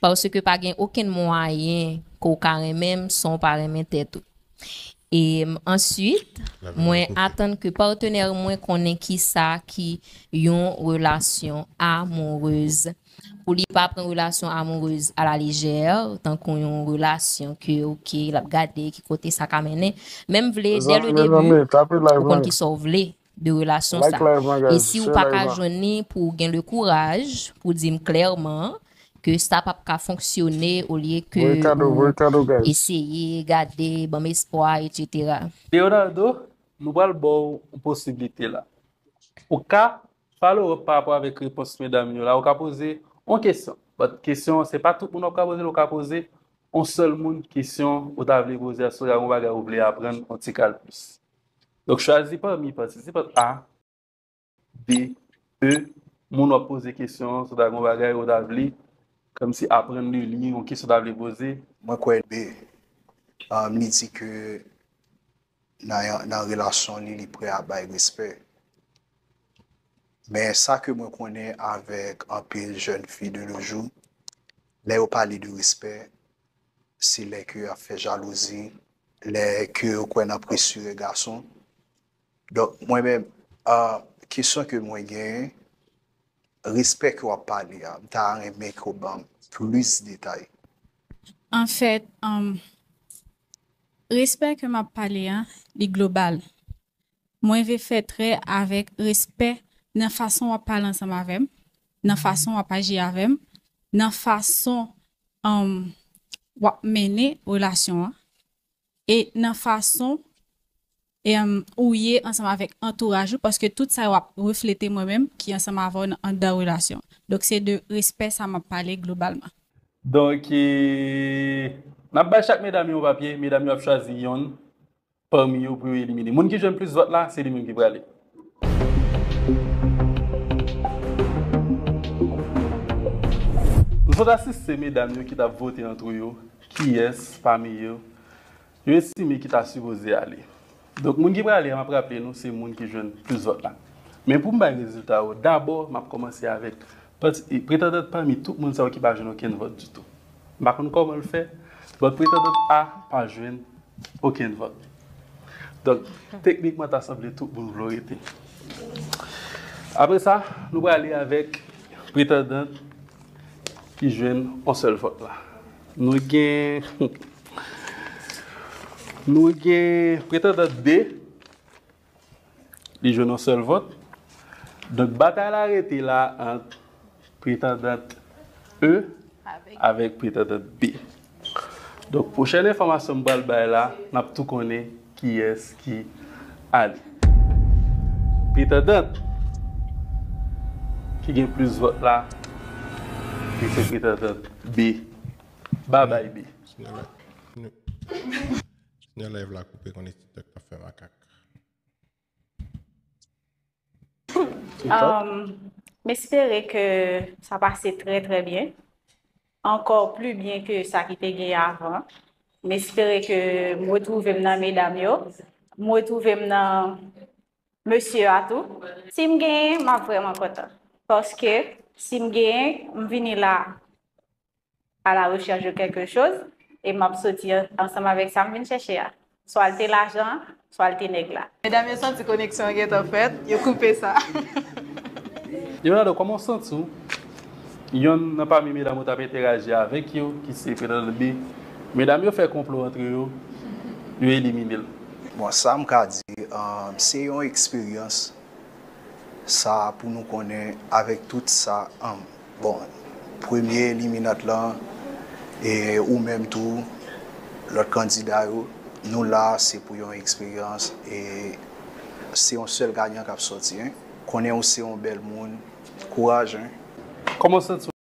Paske pa gen okenn mwayen ke w ka renmen m san w pa renmen tèt ou. E answit, mwen atann ke patnè mwen konnen kisa ki yon relasyon amourez. Pou li pa pran relasyon amourez a la lejè, tankou yon relasyon ke, oke, l ap gade ki kote sa ka mennen. Men m vle, dès le début, ou konn kisa w vle de relasyon sa. E si ou pa ka jwenn li pou w gen le kouraj pou di m klèman ke sa p ap ka fonksyone olye ke ou eseye gade, ban m espwa, etsetera. Leonardo, nou pral ba w yon posiblite la. Ou ka follow up pa rapò avèk repons medam yo la, ou ka poze yon kesyon. But kesyon an, se pa tout moun w ap ka poze l, ou ka poze yon sèl moun kesyon ou ta vle poze a, si w ta gen yon bagay ou vle aprann yon ti kal plis. Donk, chwazi pami patisipant A, B, E, moun w ap poze kesyon an, si w ta gen yon bagay ou ta vle, kòmsi aprann de li, yon kesyon w ta vle poze. Mwen kwè B, um, li di ke nan, nan relasyon li, li prè a bay respè. Men sa ke mwen konnen avèk anpil jèn fi de nos jours, lè yo pale de respè, se lè ke y ap fè jalouzi, lè ke yo kwè nan presire gason. Donk, mwen menm, ah, kesyon ke mwen genyen, respè ke w ap pale a, m ta renmen ke w ban m plis detay. Anfèt, um, respè ke m ap pale a, li global. Mwen vle fè trè avèk respè nan fason w ap pale ansanm avè m, nan fason w ap aji avè m, nan fason, um, w ap mennen relasyon an, e nan fason, e, um, ou ye ansanm avèk antouraj ou, paske tout sa yo ap reflete mwen menm ki ansanm avè w nan, anndan relasyon. Donk, se de respè sa m ap pale globalman. Donk, e, n ap bay chak medam yo yon papye, medam yo ap chwazi yonn pami yo pou yo elimine. Moun ki jwenn plis vòt la, se li menm ki prale. Nou sot asiste medam yo ki t ap vote antre yo, kiyès pami yo yo estime ki ta sipoze ale. Donk, moun ki prale a, m ap raple nou, se moun ki jwenn plis vòt la. Men pou m bay rezilta yo, dabò, m ap kòmanse avèk pati, e, pretandant pami tout moun sa yo ki pa jwenn okenn vòt ditou. M pa konn kòman l fè, but pretandant A pa jwenn okenn vòt. Donk, teknikman, ta sanble tout moun vle w rete. Apre sa, nou prale avèk pretandant ki jwenn yon sèl vòt la. Nou gen, nou gen pretandant B, li jwenn yon sèl vòt. Donk, batay la rete la ant pretandant E avèk pretandant B. Donk, pwochèn enfòmasyon m pral bay la, n ap tou konnen kiyès ki ale. Pretandant ki gen plis vòt la, li se pretandant B. Babay B. Sinyal la, sinyal live la koupe, konnen TikTok ap fè makak. Um, m espere ke sa pase trè, trè byen. Ankò pli byen ke sa ki te gen avan. M espere ke m retwouve m nan medam yo. M retwouve m nan mesye a tou. Si m genyen, m ap vrèman kontan. Paske si m genyen, m vini la à la recherche de quelque chose, e m ap soti an-, ansanm avèk sa m vin chèche a. Swa l te lajan an, swa l te nèg la. Medam yo santi koneksyon an gentan fèt, yo koupe sa. Leonardo, kòman w santi w? Yonn nan pami medam ou t ap entèraji avèk yo, ki se pretandant B, medam yo fè konplo antre yo, yo elimine l. Bon, sa m ka di, um, se yon eksperyans. Sa pou nou konnen avèk tout sa, an, bon, premye eliminant lan, e ou menm tou, lòt kandida yo, nou la, se pou yon eksperyans, e se yon sèl gayan k ap sòti, en. Konnen ou se yon bèl moun, kouraj, en. Kòman w santi w?